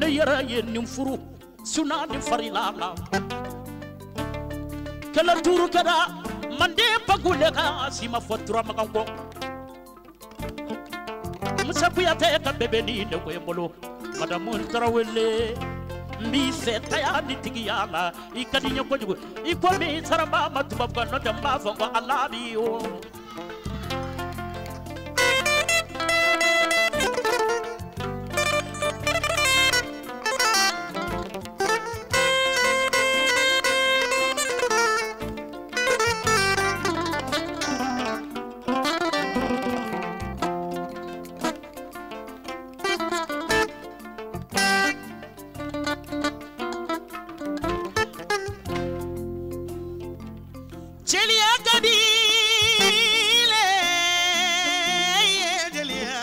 ne yɛrɛ ye nin furu suna ni farila la kɛlɛ duuru kɛra manden bagule ka si ma fɔ turamagan kɔ Musa Kuyate ka bɛɛ bɛ ni ne koye bolo madamu Tarawele n b'i fɛ taya ni tigiya la i ka di n ye kojugu i komi saraba ma tubabu kan n'o tɛ n b'a fɔ ko ala b'i o. Jeliya ka di le jeliya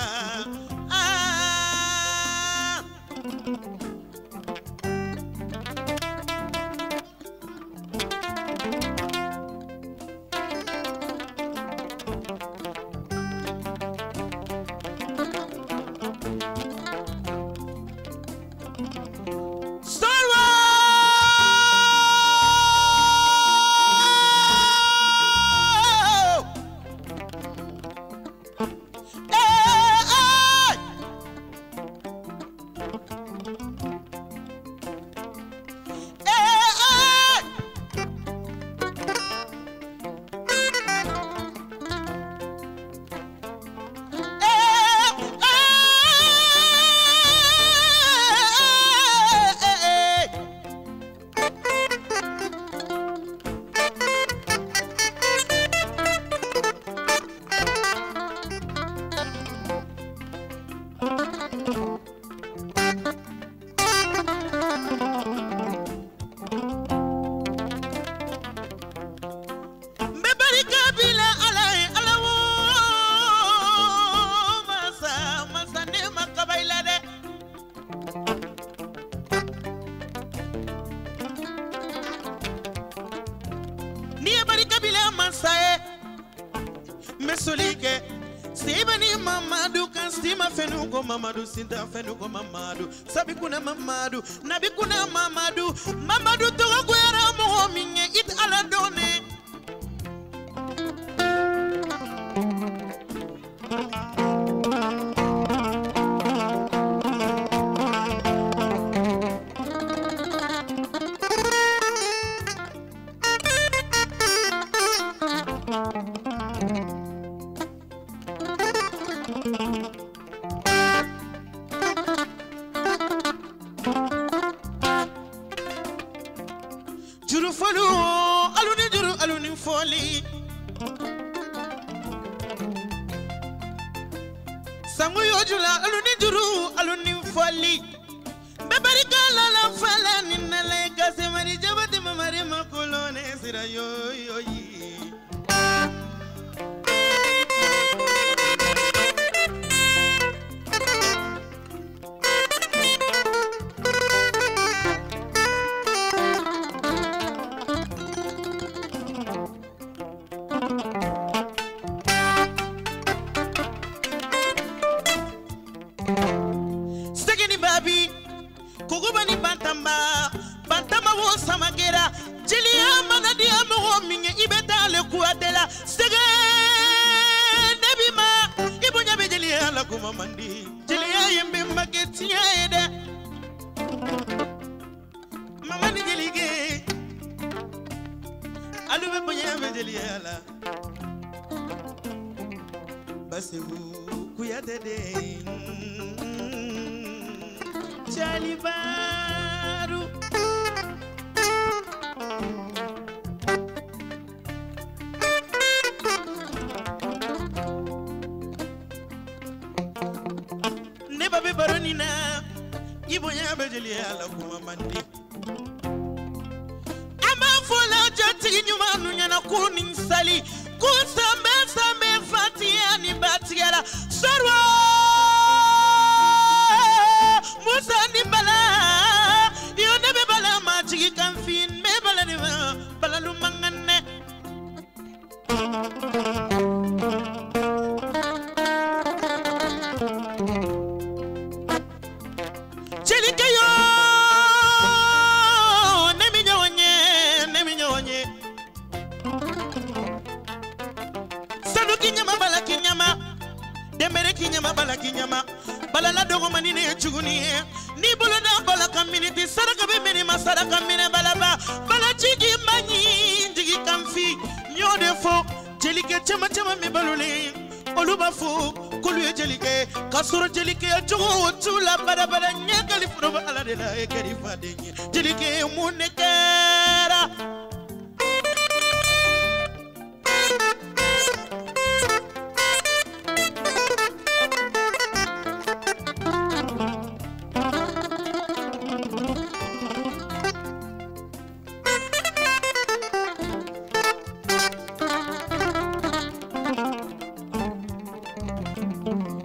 ah. Sarwa Mamadu sinta fenuko Mamadu sabikuna Mamadu nabikuna Mamadu Mamadu tɔgɔ goyara mɔgɔ min ye i tɛ Ala dɔn dɛ. Juru fɔlu alu ni juru alu ni fɔli sangu yojula alu ni juru alu ni fɔli bɛ barika la la fala ni nale gasemari jabati mamari makolone sira yoyoyi. Bantamba wo samakera jeliya mana diya mɔgɔ min ye i bɛ taa ale Kuyate la sɛgɛ ne bi ma i bonya bɛ jeliya la kuma man di jeliya ye n bɛnbakɛ tiɲɛ ye dɛ mama ni jelikɛ alu bɛ bonya bɛ jeliya la Baseku Kuyate den Jalibaru. Ne ba bɛ baro nin na I bonya bɛ jeliya la kuma man di. An b'a fɔ la jatigi ɲuman nu ɲɛna ko nin sali ko sanbɛ sanbɛ fatiya ni batigiya la sɔrɔ Musa ni Bala yo ne bɛ Bala ma jigi kan fin bɛ Bala ni ma Bala lu mangan ne. Jelikɛ yo ne mi ɲɔgɔn ye ne mi ɲɔgɔn ye sanu k'i ɲama Bala k'i ɲama denbere k'i ɲama Bala k'i ɲama Bala la dɔgɔmani ne ye juguni ye n'i bolo da Bala ka miniti saraka bɛ minɛ ma saraka minɛ Balaba Bala jigi ma ɲi jigi kan fi n y'o de fɔ jelikɛ caman caman min balolen olu b'a fɔ k'olu ye jelikɛ k'a sɔrɔ jelikɛya cogo t'u la badabada ɲɛ kali foro bɛ Ala de la e kɛr'i faden ye jelikɛ mun de kɛra.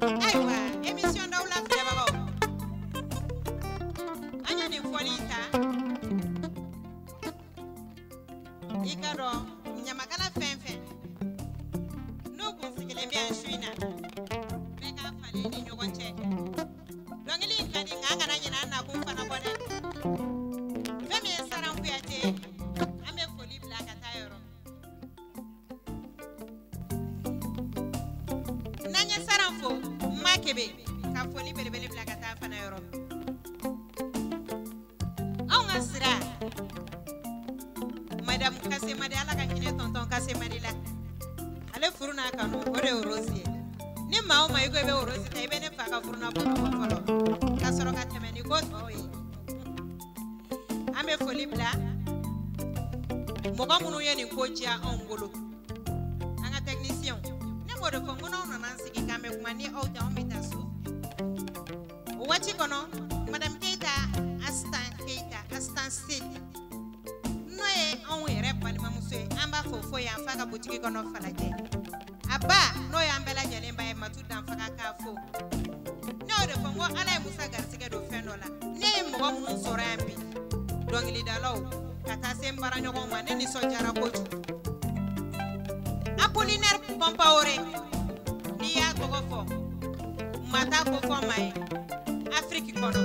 Ayiwa émission Dawula filɛbagaw an ye nin fɔli in ta i ka dɔn ɲamakala fɛn fɛn n'o kun sigilen bɛ yan su in na bɛɛ k'a falen ni ɲɔgɔn cɛ dɔnkili in ka di nka an kana ɲinɛ an nakun fana kɔ dɛ fɛn min ye Saran Kuyate ye an bɛ foli bila ka taa yɔrɔ n'an ye Saran fo Makebe ka foli belebele bila ka taa fana yɔrɔ anw ka sira madame Kasemadi Ala ka hinɛ tonton Kasemadi la ale furu n'a kanu o de ye Rose ye ni maa o maa i ko i bɛ Rose ta i bɛ ne fa ka furunafolo fɔ fɔlɔ ka sɔrɔ ka tɛmɛ ni ko tɔw ye an bɛ foli bila mɔgɔ minnu ye nin ko diya anw bolo an ka technicien ne m'o de fɔ n ko n'aw nana an sigi k'an bɛ kuma ni aw tɛ anw bɛ taa so o waati kɔnɔ madame Keyita Asitan Keyita Asitan Sedi n'o ye anw yɛrɛ balimamuso ye an b'a fɔ fo yan f'a ka butigi kɔnɔ Falajɛ a ba n'o y'an bɛɛ lajɛlen ba ye Matu Danfaga k'a fo ne y'o de fɔ n ko Ala ye Musa garisɛgɛ don fɛn dɔ la ne ye mɔgɔ minnu sɔrɔ yan bi dɔnkilidalaw ka taa se n baaraɲɔgɔnw ma ne nisɔndiyara kojugu Apollinaire Compaoré n'i y'a tɔgɔ fɔ maa t'a ko fɔ maa ye Afrique kɔnɔ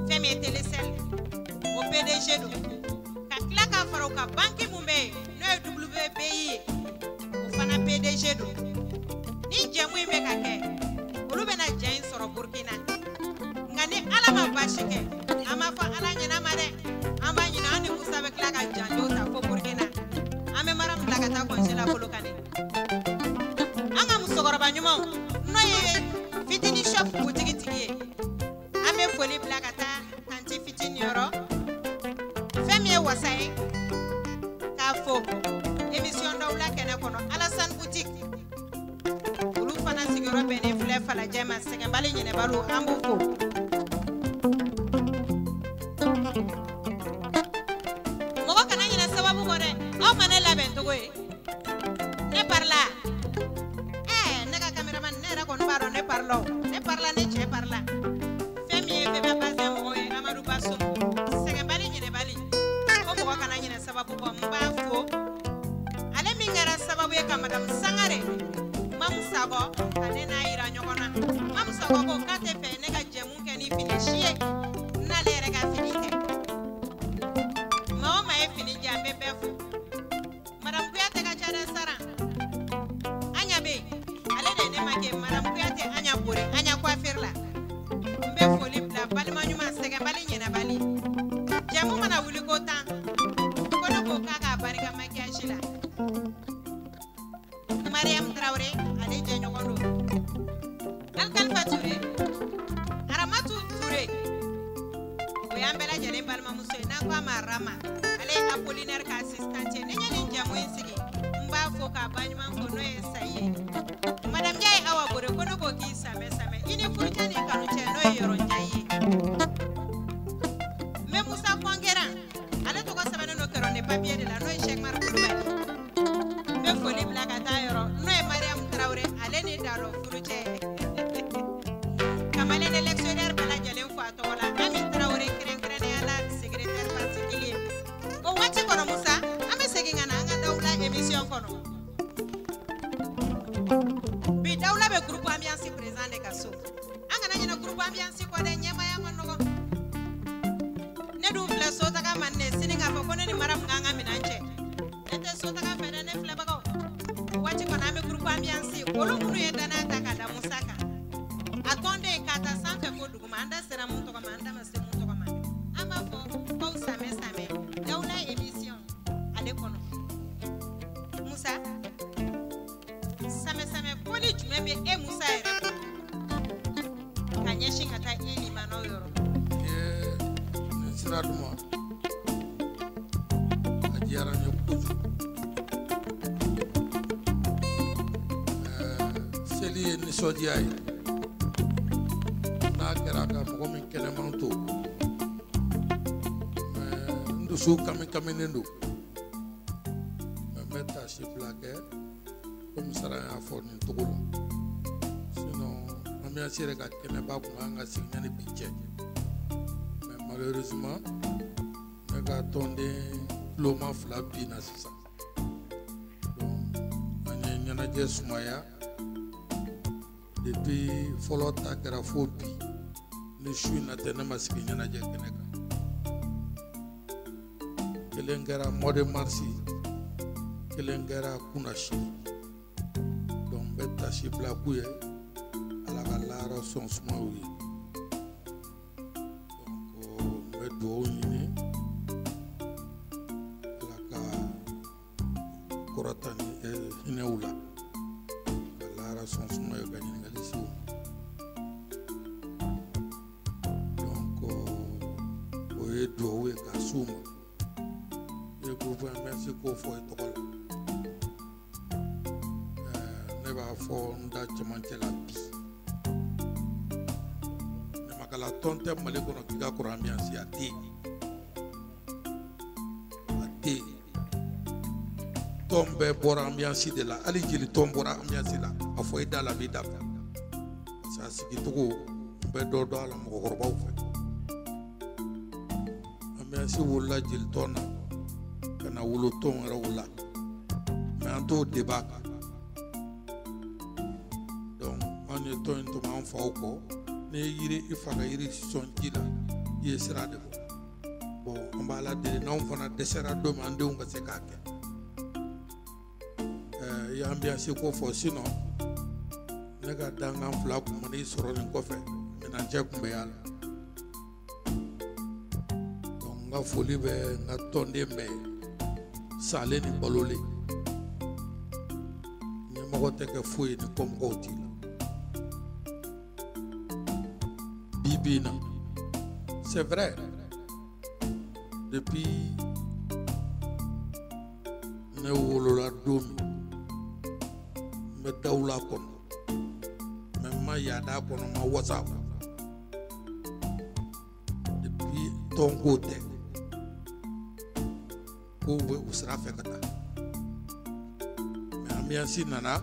fɛn min ye Telecel o PDG don ka tila k'a fara o kan banque mun bɛ yen n'o ye WBI ye o fana PDG don ni jɛmu in bɛ ka kɛ olu bɛna jɛ in sɔrɔ Burkina nka ni Ala ma baasi kɛ an b'a fɔ Ala ɲɛna ma dɛ an b'a ɲini an ni Musa bɛ tila ka janjo ta fo Burkina an bɛ mara bila ka taa kɔnse la Kolokani an ka musokɔrɔba ɲumanw n'o ye Fitini shop butigi tigi ye an bɛ foli bila ka taa tanti Fitini yɔrɔ fɛn min ye wasa ye k'a fo émission Dawula kɛnɛ kɔnɔ Alassane boutique olu fana sigiyɔrɔ bɛnnen filɛ Falajɛ ma sɛgɛnbali ɲinɛbaliw an b'u fo mɔgɔ kana ɲinɛ sababu kɔ dɛ aw ma ne labɛn cogo ye ne parila ne ka cameraman ne yɛrɛ kɔni b'a dɔn ne parila o ne parila ne cɛ parila fɛn min ye bɛɛ b'a mɔgɔw ye Amadu Baso sɛgɛnbali ɲinɛbali ko mɔgɔ kana ɲinɛ sababu kɔ n b'a fo ale min kɛra sababu ye ka madame Sangare Mamu Sakɔ ka ne n'a yira ɲɔgɔn na Mamu Sakɔ ko k'a tɛ fɛ ne ka jɛmu kɛ ni fini si ye n'ale yɛrɛ ka fini tɛ maa o maa ye fini di an bɛ bɛɛ fo madame Kuyate ka ca dɛ Saran Aɲa bɛ yen ale de ye ne ma kɛ madame Kuyate Aɲa Bore Aɲa coiffure la n bɛ foli bila balima ɲuman sɛgɛnbali ɲinɛbali jɛmu mana wuli ko tan ko ne ko k'a k'a barika maquillage la Mariam Traoré ale jɛɲɔgɔn don Alkalifa Ture Aramatu Ture o y'an bɛɛ lajɛlen balimamuso ye n'an ko a ma Rama ale ye Apollinaire ka assistante ye ni n ye nin jamu in sigi n b'a fo k'a ba ɲuman fo n'o ye Sayi ye madame Ndiaye Awa Bore ko ne ko k'i samɛ samɛ i ni furucɛ ni kanu cɛ n'o ye Yɔrɔ Ndiaye ye. groupe ambiance kɔ dɛ, ɲɛmaaya ma nɔgɔn. Ne dun filɛ sotaga man ne sini k'a fɔ ko ne ni maramu k'an ka minɛn cɛ. Ne tɛ sotaga fɛ dɛ, ne filɛbagaw. O waati kɔni an bɛ groupe ambiance olu minnu ye danaya ta ka da Musa kan. A tɔnden k'a ta sanfɛ fo duguma, an da sera mun tɔgɔ ma, an da ma se mun tɔgɔ ma. An b'a fɔ k'aw samɛ samɛ Dawula émission ale kɔnɔ. Musa, samɛ samɛ foli jumɛn bɛ e Musa yɛrɛ bolo ka ɲɛsin ka taa e limanaw yɔrɔ? Nin sira d'u ma, a diyara n ye kojugu. Seli ye nisɔndiya ye, n'a kɛra ka mɔgɔ min kɛnɛman to, mais n dusu kami kaminen don, mais n bɛ taasi fila kɛ komi Sara y'a fɔ nin cogo la. Sinon ambiance yɛrɛ ka kɛnɛba kun kan ka sigi yanni bi cɛ, mais malheureusement ne ka tɔnden tuloma fila binna sisan. Donc an ye ɲɛnajɛ sumaya depuis fɔlɔ ta kɛra fo bi, ni su in na tɛ ne ma sigi ɲɛnajɛ kɛnɛ kan. Kelen kɛra mois de mars, kelen kɛra kunasi. Donc n bɛ tasi bila k'u ye, Ala ka lahara sɔn suma u ye. Donc n bɛ dugawu ɲini Ala ka kɔrɔta ni hinɛ u la, ka lahara sɔn suma ye, ka ɲininkali se u ma. Donc o ye dugawu ye k'a s'u ma. I ye groupe ambiance ko fɔ i tɔgɔ la. Ne b'a fɔ n da cɛmancɛ la bi, ɲamakala tɔn tɛ Mali kɔnɔ k'i ka kɔrɔ ambiance, a tɛ yen, a tɛ yen. Tɔn bɛɛ bɔra ambiance de la, hali jeli tɔn bɔra ambiance la, a fɔ i da la, a b'i dafa. Parce que a sigicogo n bɛ dɔ dɔn a la mɔgɔkɔrɔbaw fɛ. Ambiance wolola jeli tɔn na ka na wolo tɔn wɛrɛw la, mais an t'o débat kan. Donc anw ye tɔn in tɔmɔ an faw kɔ. N'i ye yiri i fa ka yiri sɔn ji la, i ye sira de bɔ. Bon, an b'Ala deli n'anw fana dɛsɛra don min, an denw ka se k'a kɛ. I ye ambiance ko fɔ, sinon ne ka dankan fila kun mana i sɔrɔ nin kɔfɛ, minɛncɛ kun bɛ y'a la. Donc n ka foli bɛ n ka tɔnden bɛɛ ye, salen ni balolen. Ɲɛmɔgɔ tɛ kɛ foyi ye ni kɔmɔgɔw t'i la. Bi bi in na, c'est vrai, depuis ne wolola don min, n bɛ Dawula kɔnɔ, mais n ma yaada kɔnɔ, n ma wasa kɔnɔ. Depuis tɔnko tɛ, kow bɛ u sira fɛ ka taa, mais ambiance nana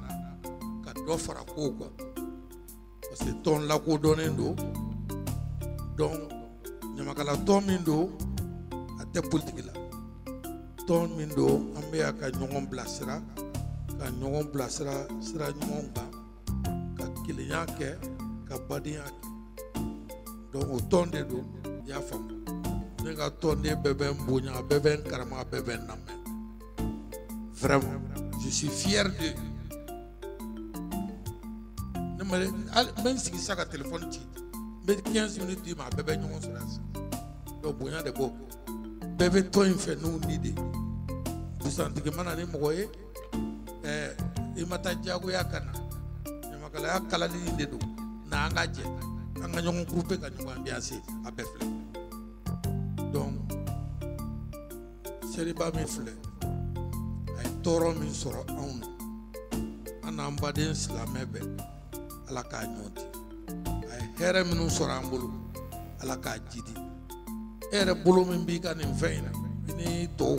ka dɔ fara kow kan, parce que tɔn lakodɔnnen don. Donc ɲamakala tɔn min don, a tɛ politiki la. Tɔn min don, an bɛ ka ɲɔgɔn bilasira, ka ɲɔgɔn bilasira sira ɲumanw kan, ka kelenya kɛ, ka badenya kɛ. Donc o tɔn de don, i y'a faamu. Ne ka tɔnden bɛɛ bɛ n bonya, a bɛɛ bɛ n karama, a bɛɛ bɛ n lamɛn. Vraiment, je suis fier d'eux. Ne ma n bɛ n sigi sisan ka téléphone ci, n bɛ 15 minutes d'i ma, a bɛɛ bɛ ɲɔgɔn sɔrɔ yan sisan. Donc bonya de b'o kɛ. Bɛɛ bɛ tɔn in fɛ n'u ni de ye. Busantigi mana ni mɔgɔ ye, i ma taa diyagoya ka na. Ɲamakalaya kalali in de don, na an ka jɛ, an ka ɲɔgɔn groupe ka ɲɔgɔn ambiance, a bɛɛ filɛ. Donc seliba min filɛ, a ye tɔɔrɔ min sɔrɔ anw na, an n'an baden silamɛ bɛɛ, Ala k'a ɲɔnti. A ye hɛrɛ minnu sɔrɔ an bolo, Ala k'a jidi. E yɛrɛ bolo min b'i ka nin fɛn in na, i ni tɔw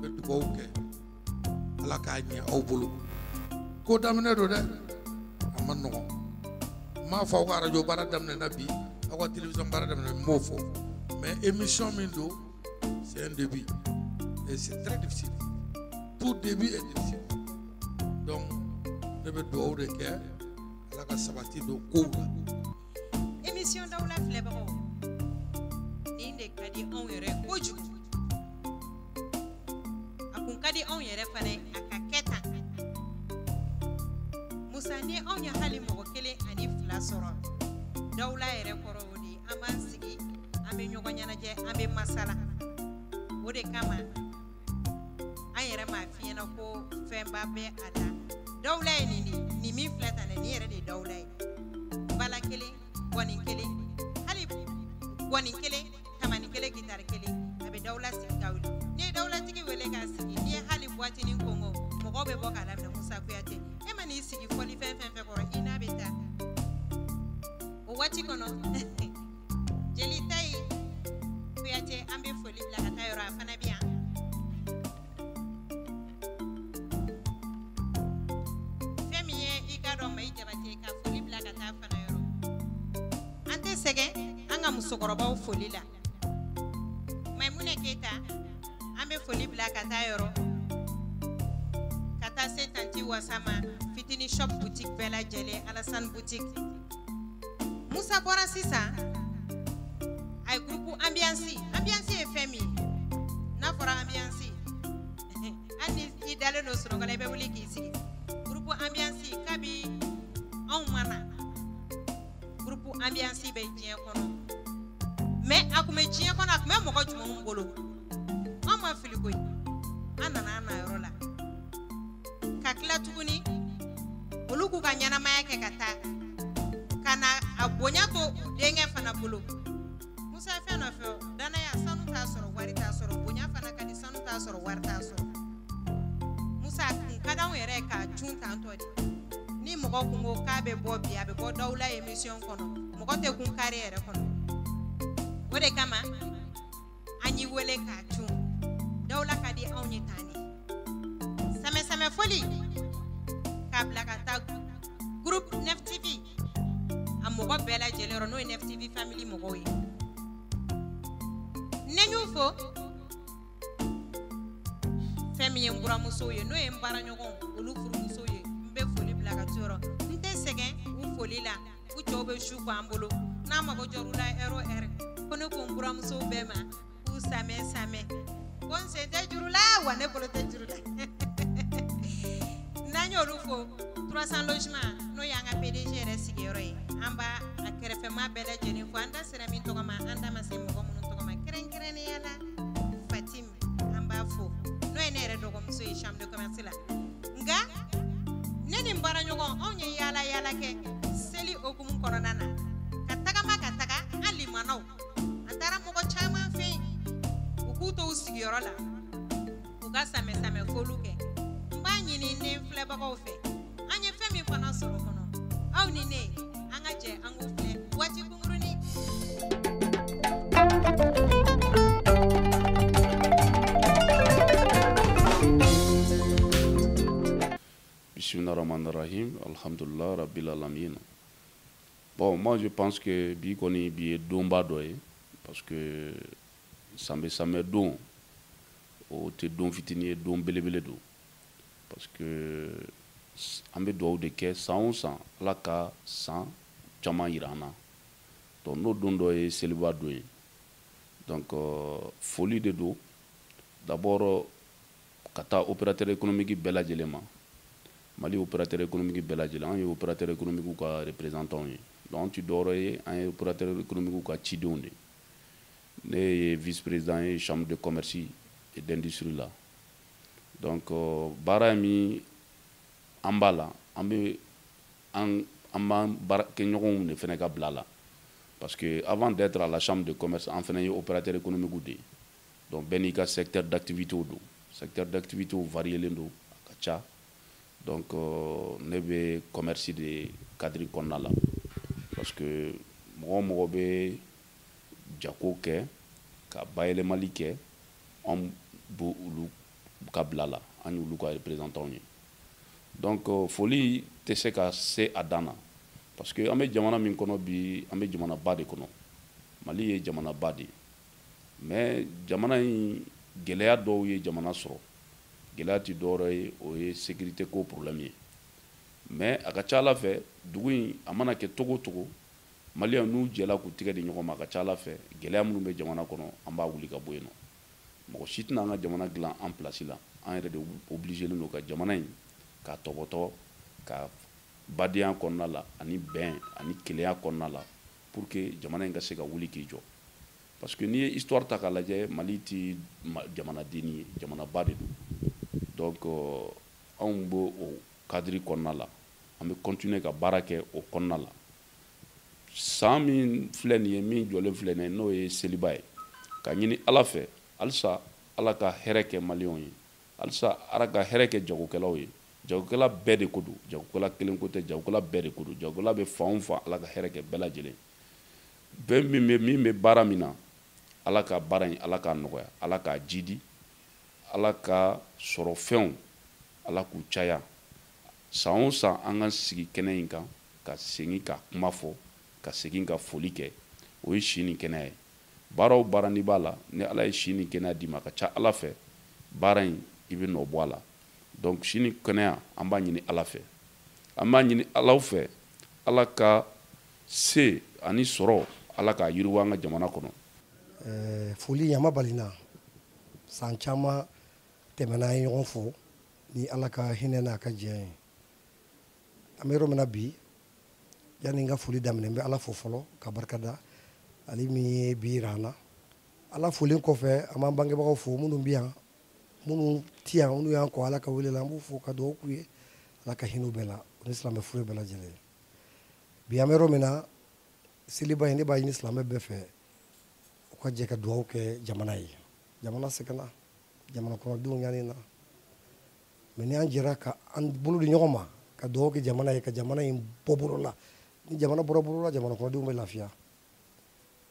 bɛ dugawu kɛ, Ala k'a ɲɛ aw bolo. Ko daminɛ don dɛ, a ma nɔgɔn. N m'a fɔ aw ka arajo baara daminɛna bi, aw ka télévision baara daminɛ, n m'o fɔ. Mais émission min don, c'est un début et c'est très difficile. Tout début est difficile. Donc ne bɛ dugawu de kɛ, Ala ka sabati don kow la. Émission Dawula filɛbagaw, nin de ka di anw yɛrɛ kojugu. A kun ka di anw yɛrɛ fana a ka kɛ tan. Musa, ni anw ye hali mɔgɔ 1 ani 2 sɔrɔ Dawula yɛrɛ kɔrɔ, o de an b'an sigi, an bɛ ɲɔgɔn ɲɛnajɛ, an bɛ masala. O de kama an yɛrɛ m'a f'i ɲɛna ko fɛnba bɛ a la. Dawula ye nin de ye, nin min filɛ tan dɛ, nin yɛrɛ de ye Dawula ye. Bala 1, gɔni 1, hali gɔni 1, tamani 1, gitari 1, a bɛ Dawula sigi ka wuli. N'i ye Dawulatigi wele k'a sigi, n'i ye hali boîte-nin kɔngɔ, mɔgɔw bɛ bɔ k'a laminɛ. Musa Kuyate, e ma n'i sigi fɔli fɛn fɛn fɛn kɔrɔ, i n'a bɛ taa. O waati kɔnɔ, jeli Tayi Kuyate, an bɛ foli bila ka taa yɔrɔ, a fana bɛ yan. Fɛn min ye i ka dɔn Mayi Jabate, ka foli bila ka taa fana yɔrɔ. An tɛ sɛgɛn an ka musokɔrɔbaw foli la. Maimune Keyita, an bɛ foli bila ka taa yɔrɔ, ka taa se tanti Wasa ma, Fitini Shop boutique bɛɛ lajɛlen, Alassane boutique. Musa bɔra sisan, a ye groupe ambiance. Ambiance ye fɛn min ye, n'a fɔra ambiance, hali ni i dalen don sunɔgɔ la, i bɛ wuli k'i sigi. Groupe ambiance, kabi anw ma na, groupe ambiance bɛ diɲɛ kɔnɔ. Mais a kun bɛ diɲɛ kɔnɔ, a kun bɛ mɔgɔ jumɛnw bolo? Anw ma fili koyi, an nana an na yɔrɔ la ka tila tuguni, olu k'u ka ɲɛnamaya kɛ ka taa ka na a bonya to u denkɛ fana bolo. Musa, fɛn nɔfɛ danaya, sanu t'a sɔrɔ, wari t'a sɔrɔ, bonya fana ka di, sanu t'a sɔrɔ, wari t'a sɔrɔ. Musa, a kun ka d'anw yɛrɛ ye k'a cun tantɔ de. Ni mɔgɔ kun ko k'a bɛ bɔ bi, a bɛ bɔ Dawula émission kɔnɔ, mɔgɔ tɛ kun kari yɛrɛ kɔnɔ. O de kama an y'i wele k'a cun. Dawula ka di anw ye tan de. Samɛ samɛ foli k'a bila ka taa groupe Nef TV a mɔgɔ bɛɛ lajɛlen yɔrɔ, n'o ye Nef TV family mɔgɔw ye. Ne y'u fo. Fɛn min ye n buramusow ye, n'o ye n baaraɲɔgɔnw, olu furumusow ye, n bɛ foli bila ka t'u yɔrɔ. N tɛ sɛgɛn u foli la, u cɛw bɛ su k'an bolo n'a mago jɔr'u la heure o heure. Ko ne ko n buramusow bɛɛ ma k'u samɛ samɛ, ko n sen tɛ juru la wa ne bolo tɛ juru la. N'an y'olu fo, 300 logements, n'o y'an ka PDG yɛrɛ sigiyɔrɔ ye, an b'a a kɛrɛfɛma bɛɛ lajɛlen fo. An da sera min tɔgɔ ma, an da ma se mɔgɔ minnu tɔgɔ ma, kɛrɛnkɛrɛnnenya la Fatim, an b'a fo, n'o ye ne yɛrɛ dɔgɔmuso ye chambre de commerce la. Nka ne ni n baaraɲɔgɔn, anw ye yaala yaala kɛ seli hokumu kɔnɔna na, ka tagama ka taga an limanaw, an taara mɔgɔ caman fɛ yen, u k'u to u sigiyɔrɔ la, u ka samɛ samɛ foliw kɛ. N b'a ɲini ne filɛbagaw fɛ, an ye fɛn min fana sɔrɔ kɔnɔ, aw ni ne, an ka jɛ an k'o filɛ waati kunkurunin. Bismillahirrahmanirrahim. Alhamdulillah Rabbil Alamin. Bon, moi je pense que bi kɔni, bi ye donba dɔ ye, parce que sanbɛ samɛ don, o tɛ don fitinin ye, don belebele don, parce que an bɛ dugawu de kɛ san o san, Ala ka san caman yira an na. Donc n'o don dɔ ye seliba don ye, donc foli de don d'abord ka taa opérateur économique bɛɛ lajɛlen ma, Mali opérateur économique bɛɛ lajɛlen. An ye opérateur économique ka représentant ye, donc an ti dɔwɛrɛ ye, an ye opérateur économique ka cidenw de. Ne ye vice président ye chambre de commerce et d'industrie la. Donc baara min an b'a la, an bɛ an b'an baarakɛɲɔgɔnw de fana ka bila la, parce que avant d'être à la chambre de commerce, an fana ye opérateur économique de ye. Donc bɛɛ n'i ka secteur d'activité don, secteur d'activité variélen don, a ka ca. Donc ne bɛ commerce de cadre kɔnɔna la, parce que mɔgɔ o mɔgɔ bɛ jago kɛ ka bayɛlɛmali kɛ, an b'o olu ka bila la, an y'olu ka représentant ye. Donc foli tɛ se ka se a dan na, parce que an bɛ jamana min kɔnɔ bi, an bɛ jamanaba de kɔnɔ. Mali ye jamanaba de ye, mais jamana in gɛlɛya dɔw ye jamana sɔrɔ. Gɛlɛya tɛ dɔwɛrɛ ye, o ye sécurité ko problème ye. Mais a ka ca Ala fɛ, dugu in a mana kɛ togo o togo Maliyɛnw n'u jɛla k'u tigɛ di ɲɔgɔn ma, a ka ca Ala fɛ, gɛlɛya minnu bɛ jamana kɔnɔ, an b'a wuli ka bɔ yen nɔ. Mɔgɔ si tɛna an ka jamana dilan an place la. An yɛrɛ de obligé don ka jamana in k'a tɔbɔtɔ ka badenya kɔnɔna la ani bɛn ani kelenya kɔnɔna la, pour que jamana in ka se ka wuli k'i jɔ. Parce que n'i ye histoire ta k'a lajɛ, Mali ti jamanadenni ye, jamanaba de don. Donc anw b'o o cadre kɔnɔna la, an bɛ continuer ka baara kɛ o kɔnɔna la. San min filɛ nin ye, min jɔlen filɛ nin ye, n'o ye seliba ye, ka ɲini Ala fɛ halisa Ala ka hɛrɛ kɛ maliyɛnw ye, halisa Ala ka hɛrɛ kɛ jagokɛlaw ye. Jagokɛla bɛɛ de ko don, jagokɛla kelen ko tɛ, jagokɛla bɛɛ de ko don. Jagokɛla bɛ fan o fan, Ala ka hɛrɛ kɛ bɛɛ lajɛlen. Bɛɛ min bɛ baara min na, Ala ka baara in, Ala k'a nɔgɔya, Ala k'a jidi, Ala ka sɔrɔ fɛnw, Ala k'u caya. San o san, an ka sigi kɛnɛ in kan ka segin ka kuma fɔ, ka segin ka foli kɛ, o ye si ni kɛnɛya ye. Baara o baara n'i b'a la, ni Ala ye si ni kɛnɛya d'i ma, a ka ca Ala fɛ, baara in, i bɛ nɔ bɔ a la. Donc si ni kɛnɛya, an b'a ɲini Ala fɛ, an b'a ɲini Ala fɛ, Ala ka se ani sɔrɔ, Ala k'a yiriwa an ka jamana kɔnɔ. Foli ɲama balina, san caman tɛmɛna, an ye ɲɔgɔn fo ni Ala ka hinɛ n'a ka diɲɛ ye. An bɛ yɔrɔ min na bi, yanni n ka foli daminɛ, n bɛ Ala fo fɔlɔ ka barika da ale min ye bi yira an na. Ala folen kɔfɛ, an b'an bangebagaw fo, minnu bɛ yan, minnu ti yan, minnu y'an kɔ Ala ka wele la, an b'u fo ka dugawu k'u ye, Ala ka hinɛ u bɛɛ la, u ni silamɛ furu bɛɛ lajɛlen. Bi, an bɛ yɔrɔ min na, seliba in, ne b'a ɲini silamɛ bɛɛ fɛ, u ka jɛ ka dugawu kɛ jamana ye. Jamana sɛgɛnna, jamana kɔnɔdenw ɲani na, mɛ ni an jɛra ka an bolo di ɲɔgɔn ma ka dugawu kɛ jamana ye, ka jamana in bɔ bolo la, ni jamana bɔra bolo la, jamana kɔnɔdenw bɛ lafiya.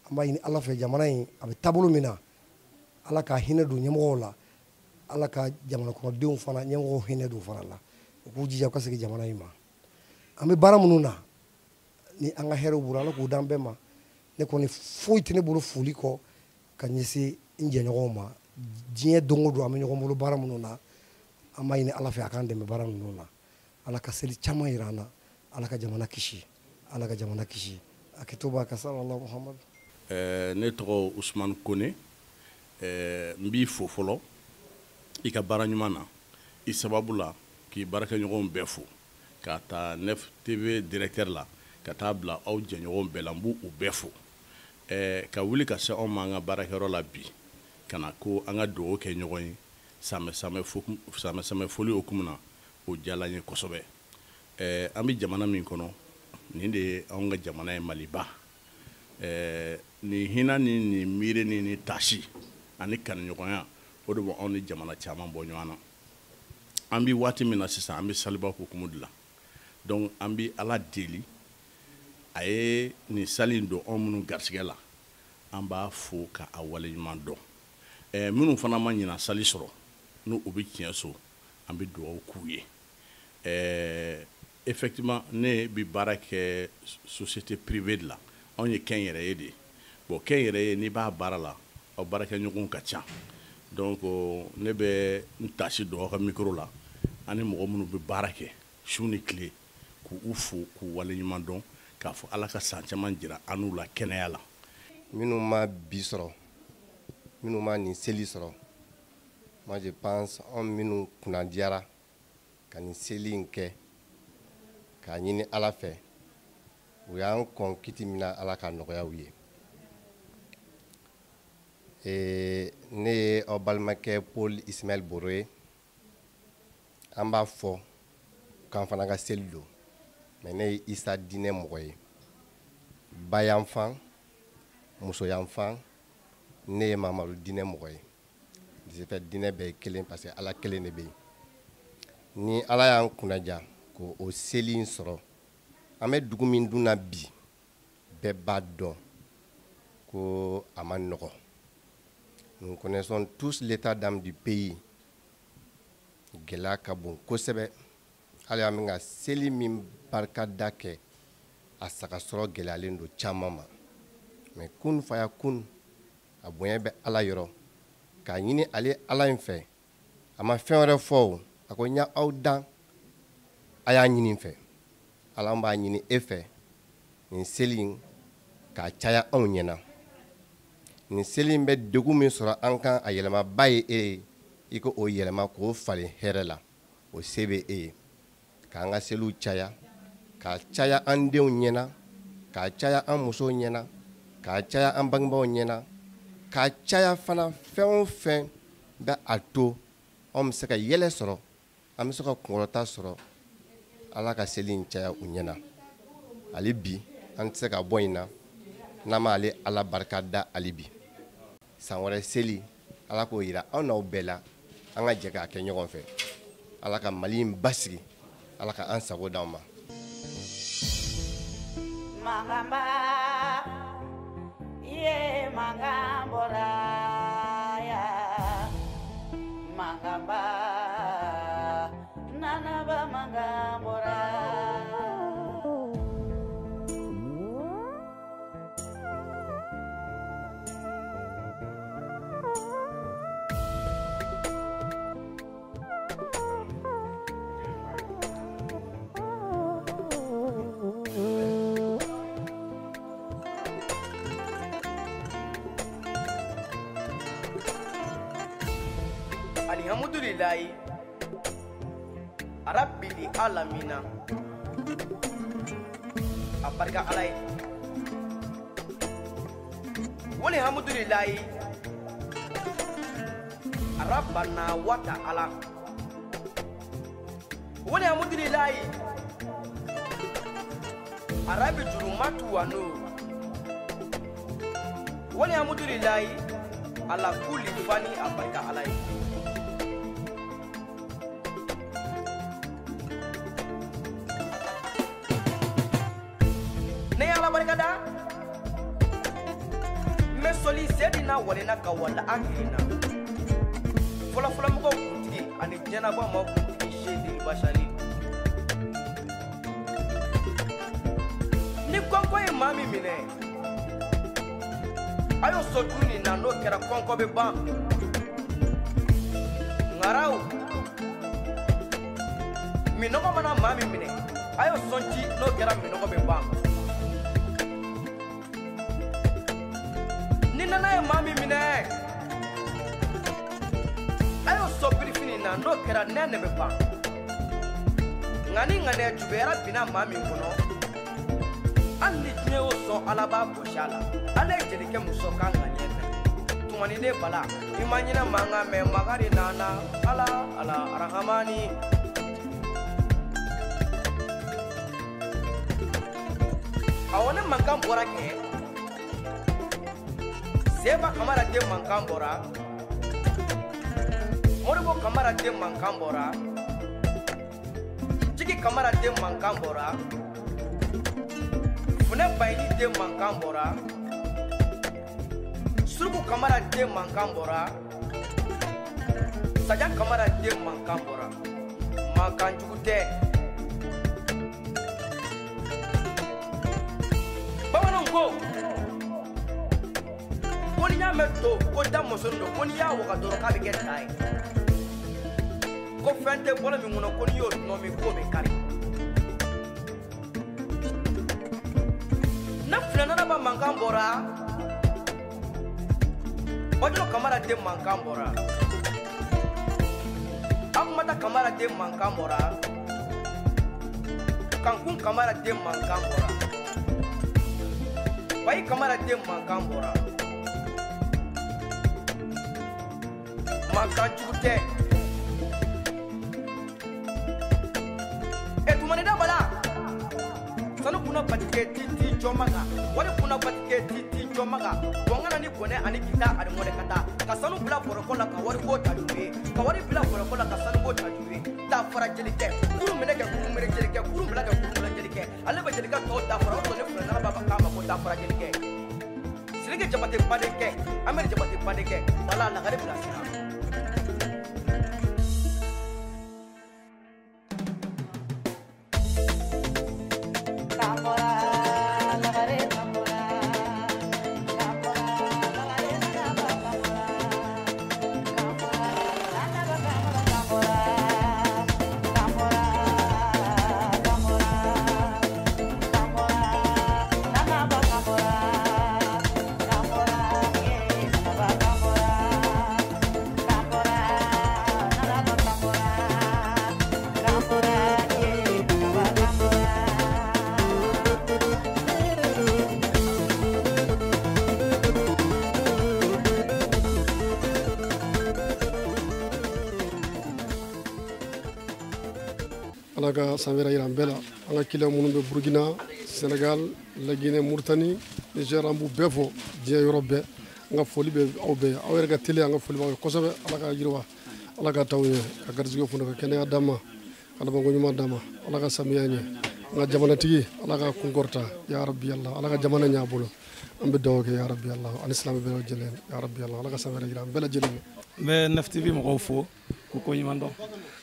An b'a ɲini Ala fɛ, jamana in a bɛ taabolo min na, Ala ka hinɛ don ɲɛmɔgɔw la, Ala ka jamana kɔnɔdenw fana ɲɛmɔgɔw hinɛ don fana la, u k'u jija u ka segin jamana in ma. An bɛ baara minnu na, ni an ka hɛrɛw bolo, Ala k'u d'an bɛɛ ma. Ne kɔni, foyi tɛ ne bolo foli kɔ ka ɲɛsin n jɛɲɔgɔnw ma. Diɲɛ don o don, an bɛ ɲɔgɔn bolo baara minnu na, an b'a ɲini Ala fɛ a k'an dɛmɛ baara ninnu na. Ala ka seli caman yira an na, Ala ka jamana kisi, Ala ka jamana kisi. A kɛto b'a ka sallallahu Muhammadu. Ne tɔgɔ Usumani Kone. N b'i fo fɔlɔ i ka baara ɲuman na, i sababu la k'i baarakɛɲɔgɔnw bɛɛ fo, k'a ta Nef TV directeur la ka taa bila aw jɛɲɔgɔnw bɛɛ la. N b'u bɛɛ fo ka wuli ka se anw ma an ka baarakɛyɔrɔ la bi, ka na ko an ka dugawu kɛ ɲɔgɔn ye samɛ samɛ samɛ samɛ foli hukumu na. O diyara n ye kosɛbɛ. An bɛ jamana min kɔnɔ, nin de ye anw ka jamana ye, Maliba. Nin hinɛ ni nin miiri ni nin tasi ani kanuɲɔgɔnya, o de bɛ anw ni jamana caman bɔ ɲɔgɔn na. An bɛ waati min na sisan, an bɛ saliba hukumu de la. Donc an bɛ Ala deli, a ye nin sali in don anw minnu garisɛgɛ la, an b'a fo ka a waleɲuman dɔn. Minnu fana ma ɲina sali sɔrɔ, n'u u bɛ tiɲɛ so, an bɛ dugawu k'u ye. Effectivement, ne bɛ baara kɛ société privée de la. Anw ye kɛnyɛrɛye de ye. Bon, kɛnyɛrɛye, n'i b'a baara la, aw baarakɛɲɔgɔnw ka ca. Donc ne bɛ n tasi don aw ka micro la, ani mɔgɔ minnu bɛ baara kɛ su ni tile, k'u fo k'u waleɲuman dɔn, k'a fɔ Ala ka san caman jira an n'u la kɛnɛya la. Minnu ma bi sɔrɔ, minnu ma nin seli sɔrɔ, moi je pense, anw minnu kunnadiyara ka nin seli in kɛ, k'a ɲini Ala fɛ, u y'an kɔn kiti min na, Ala ka nɔgɔya u ye. Ne ye aw balimakɛ Paul Ismaël Boro ye. An b'a fɔ k'an fana ka seli don, mais ne ye Isa diinɛ mɔgɔ ye, bayanfan musoyanfan. Ne ye Mamadu diinɛ mɔgɔ ye. De ce fait, diinɛ bɛɛ ye kelen, parce que Ala kelen de bɛ yen. Ni Ala y'an kunnaja k'o o seli in sɔrɔ, an bɛ dugu min dun na bi, bɛɛ b'a dɔn ko a ma nɔgɔ. Nous connaissons tous l'état d'âme du pays. Gɛlɛya ka bon kosɛbɛ. Hali an bɛ ka seli min barikada kɛ, a saga sɔrɔ gɛlɛyalen don caman ma. Mais kun faya kun, a bonya bɛ Ala yɔrɔ, k'a ɲini ale Ala in fɛ. A ma fɛn wɛrɛ fɔ o, a ko n y'aw dan, a y'a ɲini n fɛ. Ala, an b'a ɲini e fɛ, nin seli in k'a caya anw ɲɛna. Nin seli in bɛ degun min sɔrɔ an kan, a yɛlɛmaba ye e ye, i ko o yɛlɛma k'o falen hɛrɛ la, o se bɛ e ye. K'an ka seliw caya, k'a caya an denw ɲɛna, k'a caya an musow ɲɛna, k'a caya an bangebaaw ɲɛna, k'a caya fana fɛn o fɛn bɛ a to anw bɛ se ka yɛlɛ sɔrɔ, an bɛ se ka kunkɔrɔta sɔrɔ. Ala ka seli in caya u ɲɛna. Hali bi an tɛ se ka bɔ in na n'an m'ale Ala barika da hali bi. San wɛrɛ seli, Ala k'o yira anw n'aw bɛɛ la, an ka jɛ k'a kɛ ɲɔgɔn fɛ. Ala ka Mali in basigi, Ala ka an sago d'anw ma. Mangamba, ye mangambora ya, mangamba, nanaba mangambora. Alhamdulillahi Rabbil alamina, a barika Ala ye. Walhamdulillahi Rabbana wa ta'ala. Walhamdulillahi Rabbi julumatu wa nur. Walhamdulillahi ala kulli fani, a barika Ala ye. Soli sedina walina ka wala akirina. Fɔlɔfɔlɔ mɔgɔw kuntigi ani diɲɛnabɔ maaw kuntigi Seyidi Bashari. Ni kɔnkɔ ye maa min minɛ, a y'o sɔ dumuni na, n'o kɛra kɔnkɔ bɛ ban. Ŋaraw, minɔgɔ mana maa min minɛ, a y'o sɔn ji, n'o kɛra minɔgɔ bɛ ban. Ni nana ye maa min minɛ, a y'o sɔn birifini na, n'o kɛra nɛnɛ bɛ ban. Nka ni ŋaniya juguyara binna maa min kɔnɔ, hali ni diɲɛ y'o sɔn, Ala b'a gosi a la. Ala ye jelikɛ muso k'a ŋaniya fɛ. Tumani ne bala, i ma ɲinɛ mankan mɛn, makari nana, Ala ala arahamani. Awɔ, ne mankan bɔra kɛ. Seba Kamara den mankan bɔra, Moribo Kamara den mankan bɔra, Jigi Kamara den mankan bɔra, Funɛ Bayini den mankan bɔra, Suruku Kamara den mankan bɔra, Sajan Kamara den mankan bɔra. Mankan jugu tɛ. Bamananw ko n'i y'a mɛn to ko da muso don, ko n'i y'a waga dɔrɔn k'a bɛ kɛ ta ye. Ko fɛn tɛ bɔlɔ min kɔnɔ, ko n'i y'o tɔnɔ min, k'o bɛ kari. Ne filɛ nanaba mankan bɔra, Bajolo Kamara den mankan bɔra, Akumata Kamara den mankan bɔra, Kankun Kamara den mankan bɔra, Bayi Kamara den mankan bɔra. Mankan jugu tɛ. E tumani da bala, sanu kunna batikɛ ti jɔmaga, wari kunna batikɛ ti jɔmaga, bɔngana ni bɔnɛ ani kita ani mɔnɛ ka taa, ka sanu bila bɔrɔkɔ la ka wari ko ta juru ye, ka wari bila bɔrɔkɔ la ka sanu ko ta juru ye. Ta fara jelikɛ, kurun minɛ kɛ kurun minɛ jelikɛ, kurun bila kɛ kurun bila jelikɛ, ale bɛ jelikɛ tɔw ta fara, o tɔ ne filɛ nana b'a fɔ k'a ma ko ta fara jelikɛ. Sidiki Jabate badenkɛ, Amɛri Jabate badenkɛ, wala lagare bilasira. Nanaba. Ala ka san wɛrɛ yira an bɛɛ la. An ka client minnu bɛ Burukina, Sénégal, Laginɛ, Mauritanie, Niger, an b'u bɛɛ fo diɲɛ yɔrɔ bɛɛ. An ka foli bɛ aw bɛɛ ye. Aw yɛrɛ ka télé, an ka foli b'aw ye kosɛbɛ. Ala ka yiriwa, Ala ka t'aw ɲɛ, ka garijɛgɛ fana, ka kɛnɛya d'an ma, ka labanko ɲuman d'an ma. Ala ka samiya ɲɛ. An ka jamanatigi, Ala ka kunkɔrɔta ya rabbi Allah. Ala ka jamana ɲɛ a bolo. An bɛ dugawu kɛ ya rabbi Allah ani silamɛ bɛɛ lajɛlen ya rabbi Allah. Ala ka san wɛrɛ yira an bɛɛ lajɛlen. N bɛ Nef TV mɔgɔw fo k'u ko ɲuman dɔn,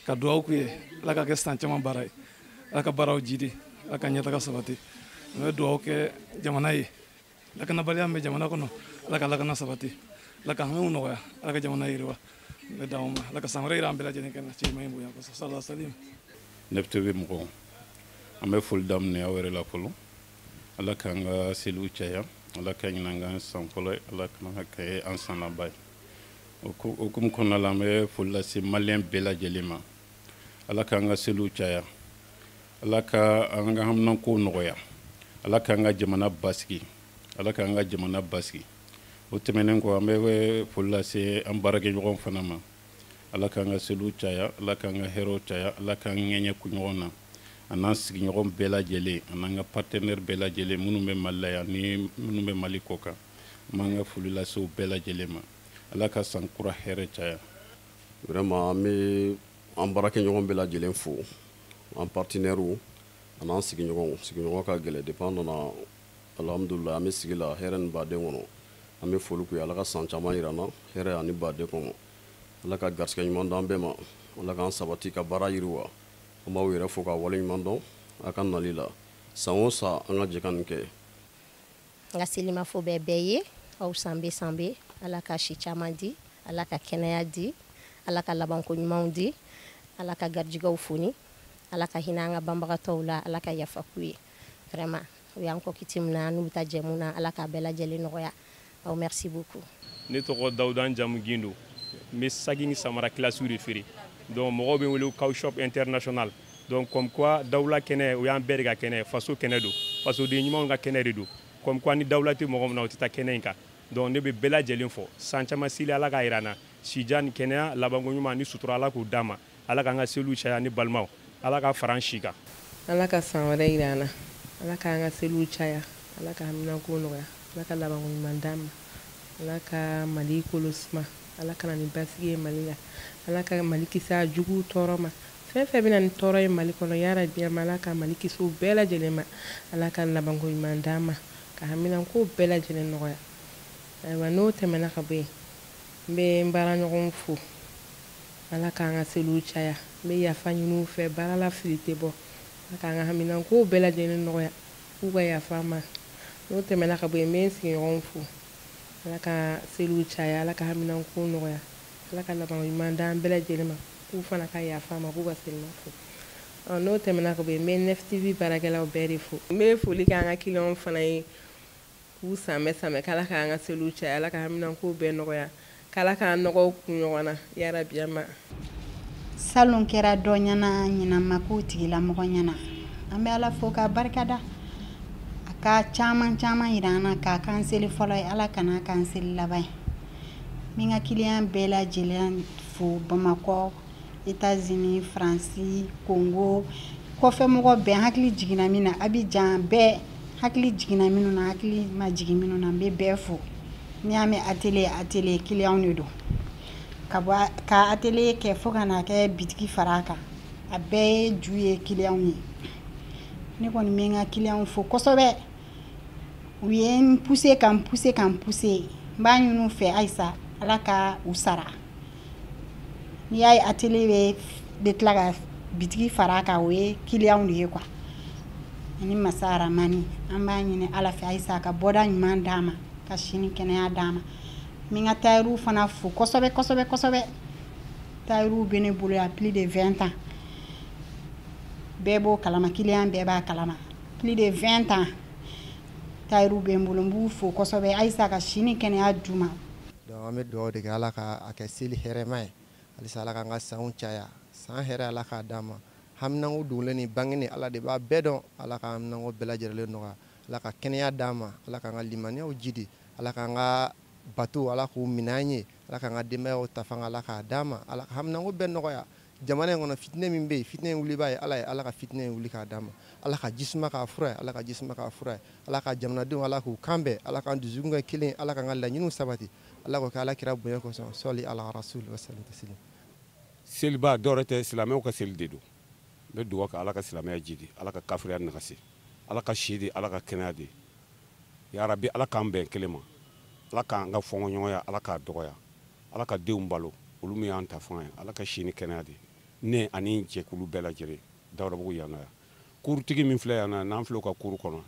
ka dugawu k'u ye, Ala ka kɛ san caman baara ye, Ala ka baaraw jidi, Ala ka ɲɛtaga sabati. N bɛ dugawu kɛ jamana ye, lakanabaliya min bɛ jamana kɔnɔ, Ala ka lakana sabati, Ala ka hamiw nɔgɔya, Ala ka jamana yiriwa. N bɛ d'aw ma, Ala ka san wɛrɛ yira an bɛɛ lajɛlen kɛnɛ cɛ in bonya kosɔn. Sallallahu salim. Nef TV mɔgɔw, an bɛ foli daminɛ aw yɛrɛ la fɔlɔ. Ala k'an ka seliw caya, Ala ka ɲinɛ an ka san fɔlɔ ye, Ala kana kɛ an san laban ye. O hukumu kɔnɔna la, an bɛ foli lase maliyɛn bɛɛ lajɛlen ma. Ala k'an ka seliw caya, Ala ka an ka haminankow nɔgɔya, Ala k'an ka jamana basigi, Ala k'an ka jamana basigi. O tɛmɛnen kɔ, an bɛ foli lase an baarakɛɲɔgɔn fana ma. Ala k'an ka seliw caya, Ala k'an ka hɛrɛw caya, Ala k'an ŋɛɲɛ kun ɲɔgɔn na, a n'an sigiɲɔgɔn bɛɛ lajɛlen, a n'an ka partenaire bɛɛ lajɛlen minnu bɛ Mali la yan ni minnu bɛ Mali kɔ kan. An b'an ka foli lase u bɛɛ lajɛlen ma. Ala ka san kura hɛrɛ caya. Vraiment, an bɛ an baarakɛɲɔgɔn bɛɛ lajɛlen fo, an partenaires an'an sigiɲɔgɔnw. Sigiɲɔgɔn ka gɛlɛn depuis an nana, alhamdulillah, an bɛ sigi la hɛrɛ ni baden kɔnɔ. An bɛ foli k'u ye, Ala ka san caman yira an na hɛrɛ ani baden kɔnɔ. Ala ka garisɛgɛ ɲuman d'an bɛɛ ma, Ala k'an sabati ka baara yiriwa. An b'aw yɛrɛ fo k'a waleɲuman dɔn a ka nali la. San o san an ka jɛ ka nin kɛ. N ka selimafo bɛ bɛɛ ye, aw sanbe sanbe. Ala ka si caman di, Ala ka kɛnɛya di, Ala ka labanko ɲumanw di, Ala ka garijɛgɛw foni, Ala ka hinɛ an ka banbagatɔw la, Ala ka yafa k'u ye. Vraiment, u y'an kɔ kiti min na, n'u bɛ taa jɛmu na, Ala k'a bɛɛ lajɛlen nɔgɔya. Aw merci beaucoup. Ne tɔgɔ Dawuda Jamu Gindo. N bɛ saki ni samara kilasiw de feere. Donc mɔgɔw bɛ n wele Cow Shop International. Donc comme quoi Dawula kɛnɛ, o y'an bɛɛ de ka kɛnɛ, faso kɛnɛ don, fasoden ɲumanw ka kɛnɛ de don. Comme quoi ni Dawula tɛ mɔgɔ min na, o tɛ taa kɛnɛ in kan. Donc ne bɛ bɛɛ lajɛlen fɔ, san caman seli Ala k'a yira an na, sijan ni kɛnɛya, labanko ɲuman ni sutura, Ala k'o d'an ma. Ala k'an ka seliw caya ni balimaw, Ala ka fara an si kan. Ala ka san wɛrɛ yira an na, Ala k'an ka seliw caya, Ala ka haminanko nɔgɔya, Ala ka labanko ɲuman d'an ma, Ala ka Mali kolo suma, Ala ka na ni basigi ye Mali la, Ala ka Mali kisi a juguw tɔɔrɔ ma. Fɛn fɛn bɛ na ni tɔɔrɔ ye Mali kɔnɔ, yarabi Ala ka Mali kisi o bɛɛ lajɛlen ma, Ala ka labanko ɲuman d'an ma, ka haminanko bɛɛ lajɛlen nɔgɔya. Ayiwa, n'o tɛmɛna ka bɔ yen, n bɛ n baaraɲɔgɔnw fo, Ala k'an ka seliw caya. N bɛ yafa ɲini u fɛ, baara la fili tɛ bɔ, Ala k'an ka haminankow bɛɛ lajɛlen nɔgɔya, k'u ka yafa n ma. N'o tɛmɛna ka bɔ yen, n bɛ n sigiɲɔgɔnw fo, Ala ka seliw caya, Ala ka haminankow nɔgɔya, Ala ka labanko ɲuman d'an bɛɛ lajɛlen ma, k'u fana ka yafa n ma, k'u ka selima fo. N'o tɛmɛna ka bɔ yen, n bɛ Nef TV baarakɛlaw bɛɛ de fo. N bɛ foli kɛ an ka clients fana ye, k'u sanbɛ sanbɛ, k'Ala k'an ka seliw caya, Ala ka haminankow bɛɛ nɔgɔya, k'Ala k'an nɔgɔw kun ɲɔgɔn na yarabi ma. Salon kɛra dɔ ɲɛna, ɲinan ma k'o tigilamɔgɔ ɲɛna. An bɛ Ala fo k'a barikada, a ka caman caman yira an na, k'a k'an seli fɔlɔ ye, Ala kana k'an seli laban ye. N bɛ n ka client bɛɛ lajɛlen fo, Bamakɔ, États-Unis, Faransi, Congo, kɔfɛmɔgɔ bɛɛ, hakili jiginna min na, Abidjan bɛɛ, hakili jiginna minnu na, hakili ma jigin minnu na, n bɛ bɛɛ fo. N'i y'a mɛn atelier, atelier client de don. Ka bɔ ka atelier kɛ fo ka n'a kɛ bitigi fara a kan, a bɛɛ ye ju ye client ye. Ne kɔni bɛ n ka client fo kosɛbɛ. U ye n pousser ka n pousser ka n pousser. N b'a ɲini u fɛ halisa, Ala ka u sara. N'i y'a ye atelier bɛ tila ka bitigi fara a kan, o ye client de ye quoi. Ani masa Aramani, an b'a ɲini Ala fɛ halisa ka bɔda ɲuman d'an ma, ka sini kɛnɛya d'an ma. N bɛ n ka tailleur fana fo kosɛbɛ kosɛbɛ kosɛbɛ. Tailleur bɛ ne bolo yan plus de 20 ans. Bɛɛ b'o kalama, client bɛɛ b'a kalama. Plus de 20 ans tailleur bɛ n bolo, n b'u fo kosɛbɛ halisa ka sini kɛnɛya d'u ma. Donc an bɛ dugawu de kɛ, Ala ka a kɛ seli hɛrɛma ye, halisa Ala k'an ka sanw caya, san hɛrɛ Ala k'a d'an ma. Haminanko dogolen ni bangeni, Ala de b'a bɛɛ dɔn. Ala ka haminanko bɛɛ lajɛlen nɔgɔya, Ala ka kɛnɛya d'an ma, Ala k'an ka limaniyaw jidi, Ala k'an ka bato, Ala k'u minɛ an ye, Ala k'an ka denbayaw ta fanga, Ala k'a d'an ma, Ala ka haminanko bɛɛ nɔgɔya. Jamana in kɔnɔ fitinɛ min bɛ yen, fitinɛ in wulibaa ye Ala ye. Ala ka fitinɛ in wuli k'a d'an ma. Ala ka jisuma k'a fura ye. Ala ka jisuma k'a fura ye. Ala ka jamanadenw, Ala k'u kan bɛn. Ala k'an dusukun kɛ kelen. Ala k'an ka laɲiniw sabati. Ala k'o kɛ Ala kira bonya kosɔn. Sɔli ala rasul wa salim taslim. Seliba dɔwɛrɛ tɛ, silamɛw ka seli de don. N bɛ dugawu kɛ Ala ka silamɛya jidi, Ala ka kafiriya nagasi, Ala ka si di, Ala ka kɛnɛya di. Ya Rabbi, Ala k'an bɛn kelen ma. Ala k'an ka fɔnkɔɲɔgɔnya, Ala k'a dɔgɔya. Ala ka denw balo, olu min y'an ta fanga ye, Ala ka si ni kɛnɛya di. Ne ani jɛkulu bɛɛ lajɛlen Dawudabugu yan nɔ yan. Kurutigi min filɛ yan nɔ, n'an filɛ o ka kuru kɔnɔ,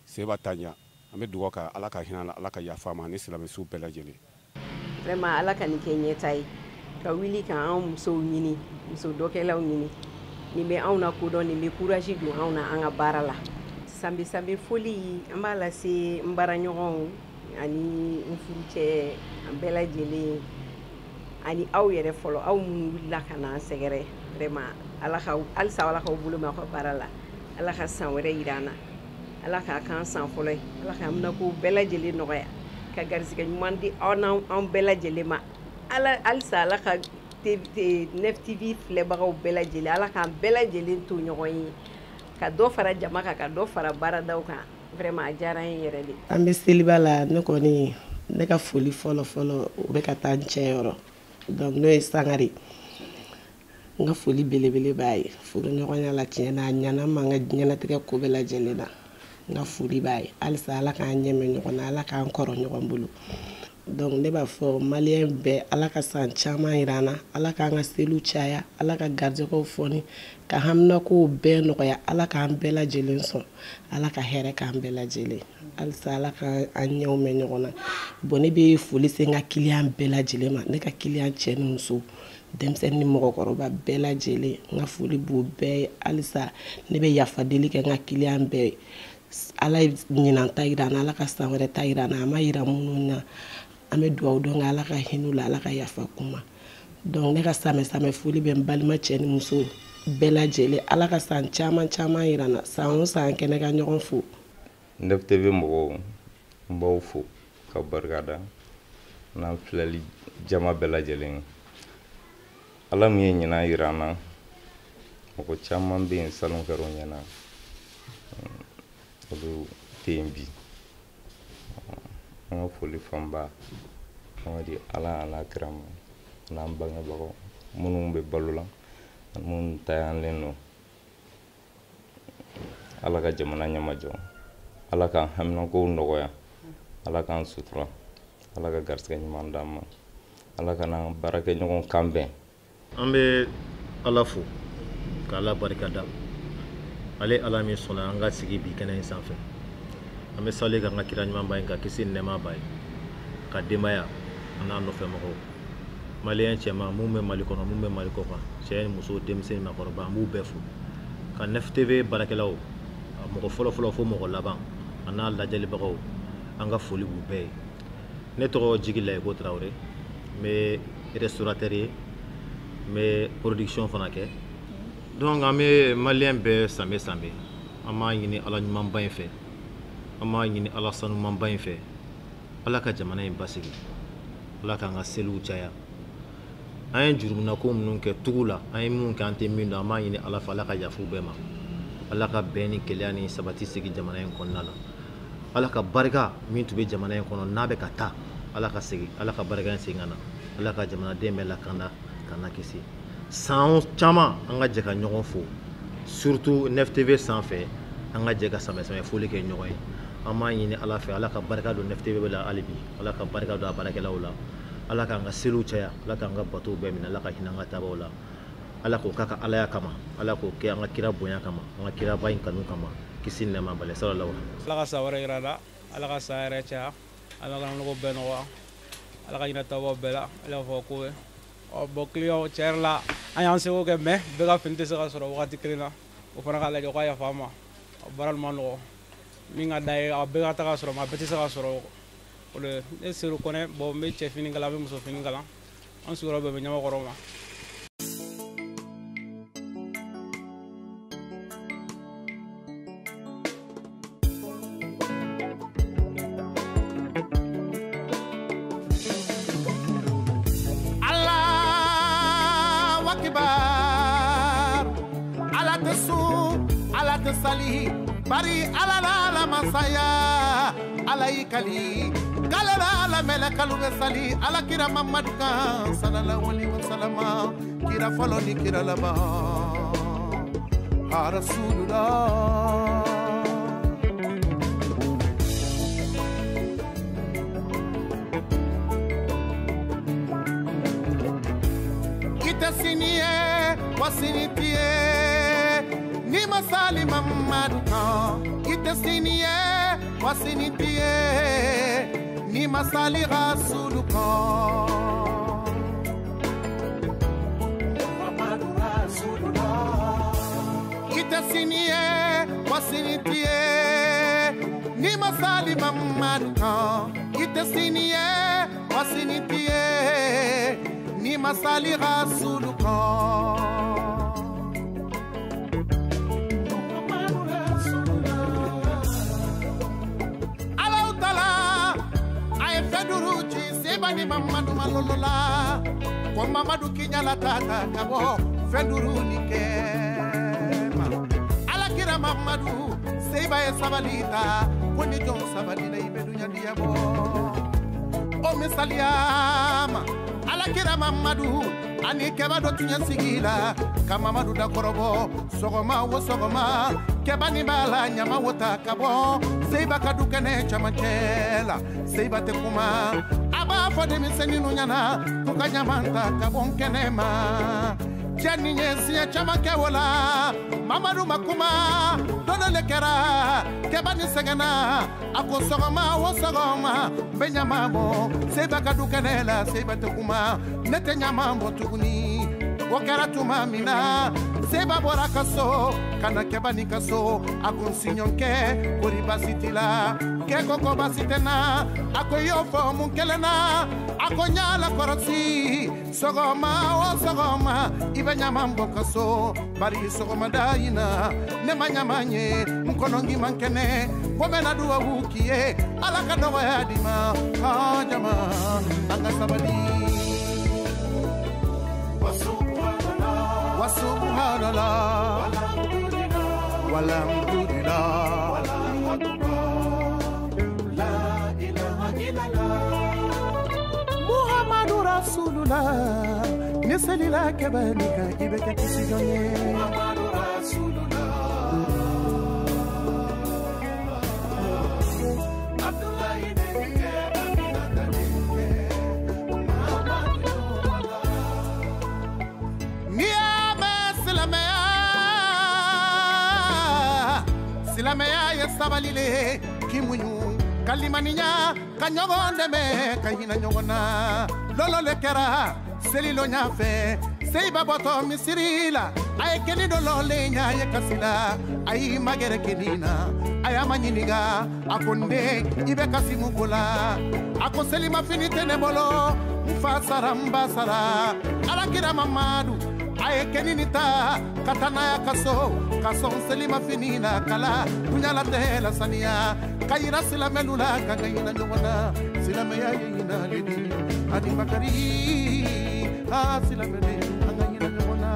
Seba Tanja, an bɛ dugawu kɛ Ala ka hinɛ a la, Ala ka yafa a ma ani silamɛsu bɛɛ lajɛlen. Vraiment, Ala ka nin kɛ ɲɛta ye. Ka wuli ka anw musow ɲini, muso dɔkɛlaw ɲini. Nin bɛ anw na kodɔn, nin bɛ courage don anw na an ka baara la. Sanbe sanbe foli an b'a lase n baaraɲɔgɔnw ani n furucɛ, an bɛɛ lajɛlen, ani aw yɛrɛ fɔlɔ, aw minnu wulila ka na an sɛgɛrɛ. Vraiment, Ala ka halisa Ala k'aw bolo mɛn aw ka baara la. Ala ka san wɛrɛ yira an na. Ala k'a k'an san fɔlɔ ye. Ala k'an minako bɛɛ lajɛlen nɔgɔya. Ka garisɛgɛ ɲuman di aw n'an bɛɛ lajɛlen ma. Ala halisa Ala ka Nef TV filɛbagaw bɛɛ lajɛlen, Ala k'an bɛɛ lajɛlen to ɲɔgɔn ye. Ka dɔ fara jama kan, ka dɔ fara baaradaw kan. Vraiment, a diyara n ye yɛrɛ de. An bɛ seliba la, ne kɔni ne ka foli fɔlɔ fɔlɔ o bɛ ka taa n cɛ yɔrɔ. Donc n'o ye Sangare. N ka foli belebele b'a ye. Furuɲɔgɔnya la tiɲɛ na, a ɲɛna n ma n ka diɲɛlatigɛ ko bɛɛ lajɛlen na. N ka foli b'a ye. Halisa Ala k'an ɲɛmɛ ɲɔgɔn na, Ala k'an kɔrɔ ɲɔgɔn bolo. Donc ne b'a fɔ maliyɛn bɛɛ, Ala ka san caman yira an na, Ala k'an ka seliw caya, Ala ka garijɛgɛw fɔni, ka haminakow bɛɛ nɔgɔya, Ala k'an bɛɛ lajɛlen sɔn, Ala ka hɛrɛ k'an bɛɛ lajɛlen. Halisa Ala ka an ɲɛw mɛn ɲɔgɔn na. Bon, ne bɛ foli se n ka kiliyan bɛɛ lajɛlen ma, ne ka kiliyan cɛ ni muso, denmisɛnnin ni mɔgɔkɔrɔba bɛɛ lajɛlen, n ka foli b'u bɛɛ ye. Halisa ne bɛ yafa deli kɛ n ka kiliyan bɛɛ ye. Ala ye ɲinan ta yira an na, Ala ka san wɛrɛ ta yira an na, a ma yira minnu na. An bɛ dugawu dɔn kɛ Ala ka hinɛ u la, Ala ka yafa k'u ma. Donc ne ka samɛ samɛ foli bɛ n balima cɛ ni muso bɛɛ lajɛlen. Ala ka san caman caman yira n na, san o san kɛnɛ ka ɲɔgɔn fo. Nef TV mɔgɔw, n b'aw fo ka barika da n'an filɛli jama bɛɛ lajɛlen. Ala min ye ɲinan yira an na, mɔgɔ caman bɛ yen salon kɛra o ɲɛna, olu tɛ yen bi. An ka foli fanba an ka di Ala a n'a kira ma, n'an bangebagaw minnu bɛ balo la ani minnu tayanlen don. Ala ka jamana ɲɛmajɔ, Ala k'an haminakow nɔgɔya, Ala k'an sutura, Ala ka garisɛgɛ ɲuman d'an ma, Ala ka n'an baarakɛɲɔgɔn kan bɛn. An bɛ Ala fo k'Ala barika da, ale Ala min sɔnna an ka sigi bi kɛnɛ in sanfɛ. An bɛ sali k'an ka kira ɲumanba in ka kisi ni nɛɛma b'a ye, ka denbaya a n'a nɔfɛ mɔgɔw, maliyɛn cɛman mun bɛ Mali kɔnɔ, mun bɛ Mali kɔ kan, cɛ ni muso, denmisɛn ni maakɔrɔba, an b'u bɛɛ fo. Ka Nef TV baarakɛlaw, mɔgɔ fɔlɔ-fɔlɔ fo mɔgɔ laban, a n'a lajɛlibagaw, an ka foli b'u bɛɛ ye. Ne tɔgɔ Jigi Layiko Tarawele, n bɛ restaurateur ye, n bɛ production fana kɛ. Donc an bɛ maliyɛn bɛɛ sanbe sanbe, an b'a ɲini Ala ɲumanba in fɛ, an b'a ɲini Ala sanumanba in fɛ, Ala ka jamana in basigi, Ala k'an ka seliw caya. An ye jurumunako minnu kɛ tugu la, an ye minnu kɛ an tɛ min dɔn, an b'a ɲini Ala fɛ, Ala ka yafa u bɛɛ ma. Ala ka bɛn ni kelenya ni sabati sigi jamana in kɔnɔna la. Ala ka barika min tun bɛ jamana in kɔnɔ n'a bɛ ka taa, Ala ka segin, Ala ka barika in segin ka na. Ala ka jamanaden bɛɛ lakanda ka na kisi. San caman an ka jɛ ka ɲɔgɔn fo, surtout Nef TV sanfɛ, an ka jɛ ka samɛ samɛ foli kɛ ɲɔgɔn ye. An b'a ɲini Ala fɛ, Ala ka barika don Nef TV la hali bi, Ala ka barika don a baarakɛlaw la, Ala k'an ka seliw caya, Ala k'an ka batow bɛɛ minɛ, Ala ka hinɛ an ka taabaw la. Ala k'o k'a ka Alaya kama, Ala k'o kɛ an ka kira bonya kama, an ka kiraba in kanu kama, kisi ni nɛɛma b'a ye, sallallahu alaihi wa sallam. Ala ka san wɛrɛ yira an na, Ala ka san yɛrɛ caya, Ala k'an nɔgɔ bɛɛ nɔgɔya, Ala ka hinɛ taabaw bɛɛ la, Ala k'a fɔ ko ye. Ɔ bon, client tiɲɛ yɛrɛ la, an y'an seko kɛ, mais bɛɛ ka fini tɛ se ka sɔrɔ wagati kelen na, o fana k'a lajɛ u ka yafa an ma, baara nin ma nɔgɔn. Min ka d'a ye a bɛɛ ka taga sɔrɔ, mais a bɛɛ tɛ se ka sɔrɔ. O de ne Seru Kɔnɛ, bon n bɛ cɛ fini kalan, n bɛ muso fini kalan, an sigiyɔrɔ bɛɛ bɛ Ɲamakɔrɔ ma. Allahu Akbar. sali bari ala la ala masaya ala y'i kali k'ale la ala mɛlɛkalu bɛ sali ala kira Mamadu kan sallallahu alaihi wasallam kira fɔlɔ ni kira laban Rasulullah. I tɛ sini ye wa sini t'i ye ni ma sali Mamadu kan. I tɛ sini ye wa sini t'i ye ni ma sali Rasulu kan. Muhammadu Rasulullah. I tɛ sini ye wa sini t'i ye ni ma sali Mamadu kan. I tɛ sini ye wa sini t'i ye ni ma sali Rasulu kan. Alahu Taala a ye fɛn duuru ci Seba ni Mamadu ma lolo la ko Mamadu k'i ɲala ta ka bɔ fɛn duuru nin kɛ ma. Ala kira Mamadu Seba ye sabali ta ko ni jɔn sabali la i bɛ dunya diya bɔ. O misaliya ma ala kira Mamadu ani kɛba dɔ tun ye sigi la ka Mamadu dakɔrɔbɔ sɔgɔma o sɔgɔma kɛba ni b'a la ɲama wo ta ka bɔ Seba ka du kɛnɛ camancɛ la. Seba tɛ kuma a b'a fɔ denmisɛnninw ɲɛna k'u ka ɲama ta ka bɔ kɛnɛ ma. Cɛ nin ye siɲɛ caman kɛ o la Mamadu ma kuma don dɔ le kɛra kɛba ni sɛgɛnna a ko sɔgɔma o sɔgɔma n bɛ ɲama bɔ Seba ka du kɛnɛ la. Seba tɛ kuma ne tɛ ɲama bɔ tuguni. O kɛra tuma min na Seba bɔra ka so ka na kɛba ni ka so a ko n siɲɔnkɛ kori baasi t'i la kɛ ko ko baasi tɛ n na a ko i y'o fɔ mun kelen na a ko n y'a lakɔlɔsi sɔgɔma o sɔgɔma i bɛ ɲama bɔ ka so bari sɔgɔmada in na ne ma ɲama ye n kɔnɔ k'i man kɛnɛ ko n bɛna duwawu k'i ye ala ka nɔgɔya d'i ma an jama an ka sabali. Wa subhanallah walhamdulillah la ilaha illallah Muhammadu Rasulullah ni selila kɛbɛ ni kan i bɛ kɛ kisi jɔn ye. Muhammadu Rasulullah Abdullahi denkɛ Aminata denkɛ Muhammadu Yola. N'i y'a mɛn silamɛya silamɛya ye sabali le k'i muɲu ka limaniya ka ɲɔgɔn dɛmɛ ka hinɛ ɲɔgɔn na. Lolo le kɛra seli lɔ ɲɛfɛ Seba bɔtɔ misiri la a ye keni dɔ lɔlen ɲa ye kasi la a y'i magɛrɛ keni na a y'a ma ɲininka a ko n den i bɛ kasi mun ko la a ko selimafini tɛ ne bolo n fa sara n ba sara. Ala kira Mamadu a ye keni nin ta ka taa n'a y'a ka so ka sɔn selimafini na kala duɲala tɛ la saniya ka yira silamɛlu la ka ka hinɛ ɲɔgɔn na. Silamɛya ye hinɛ le di ani bakari a silamɛ de an ka hinɛ ɲɔgɔn na.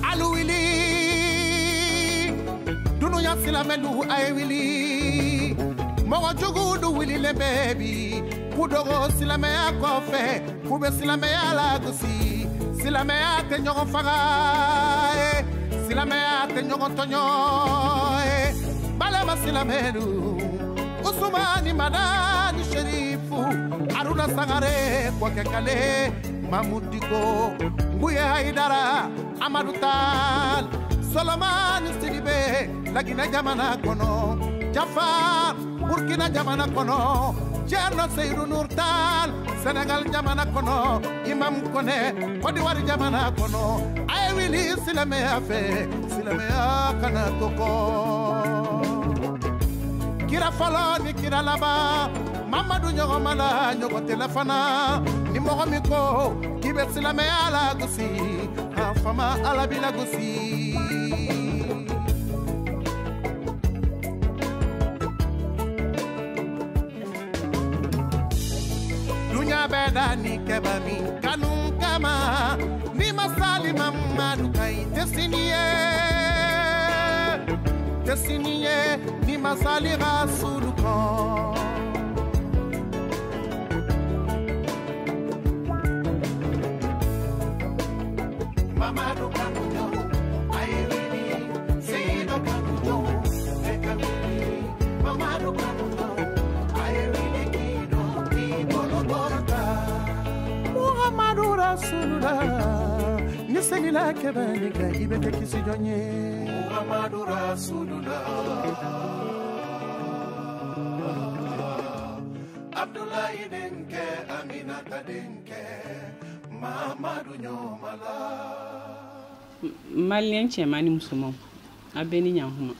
Alu wuli dunuya silamɛlu a ye wuli mɔgɔ jugu du wulilen bɛ bi k'u dogo silamɛya kɔfɛ k'u bɛ silamɛya lagosi. Silamɛya tɛ ɲɔgɔn faga ye silamɛya tɛ ɲɔgɔn tɔɲɔ ye balima silamɛlu Usumani Madani Sherifu Haruna Sangare Kɔkɛ Kale Mamudu Diko Nguye Hayidara Amadu Tal Solomani Sidibe Laginɛ jamana kɔnɔ Jafar Burkina jamana kɔnɔ Thierno Seydou Nour Tall Sénégal jamana kɔnɔ Imam Kone Côte d'Ivoire jamana kɔnɔ a ye wuli silamɛya fɛ silamɛya kana to kɔ. Kira fɔlɔ ni kira laban Mamadu ɲɔgɔn ma la ɲɔgɔn tɛ la fana ni mɔgɔ min ko k'i bɛ silamɛya lagosi a fama Ala b'i lagosi. Dunya bɛɛ da ni kɛba min kanu kama ni Masali Mamadu kan i tɛ sini ye tɛ sini ye ni masali Rasulu kan. Mamadu Kanujo, Ayirini, Seido Kanujo, Ekawini, Mamadu Kanujo, Ayirini Kido, Kibolo Borota. Muhammadu Rasulullah, ni selila kɛbɛnni kɛ i bɛ kɛ kisi jɔn ye. Muhammadu Rasulullah, Abdullahi denkɛ, Aminata denkɛ, Mamadu ɲɔmala. Maliyɛn cɛman ni musomanw, a bɛɛ ni ɲankuma.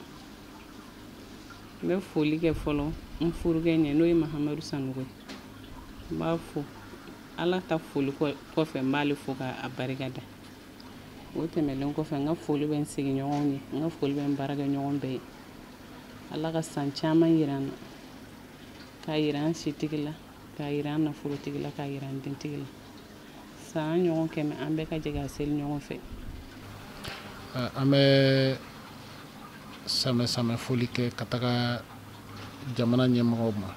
N bɛ foli kɛ fɔlɔ n furukɛ ɲɛ, n'o ye Mahamadu Sanogo ye. N b'a fo Ala ta foli kɔfɛ, n b'ale fo k'a barika da. O tɛmɛnen kɔfɛ, n ka foli bɛ n sigiɲɔgɔnw ye, n ka foli bɛ n baarakɛɲɔgɔn bɛɛ ye. Ala ka san caman yira an na, k'a yira an sitigi la, k'a yira an nafolotigi la, k'a yira an dentigi la. San ɲɔgɔn 100, an bɛɛ ka jɛ ka seli ɲɔgɔn fɛ. An bɛ samɛ foli kɛ ka taga jamana ɲɛmɔgɔw ma,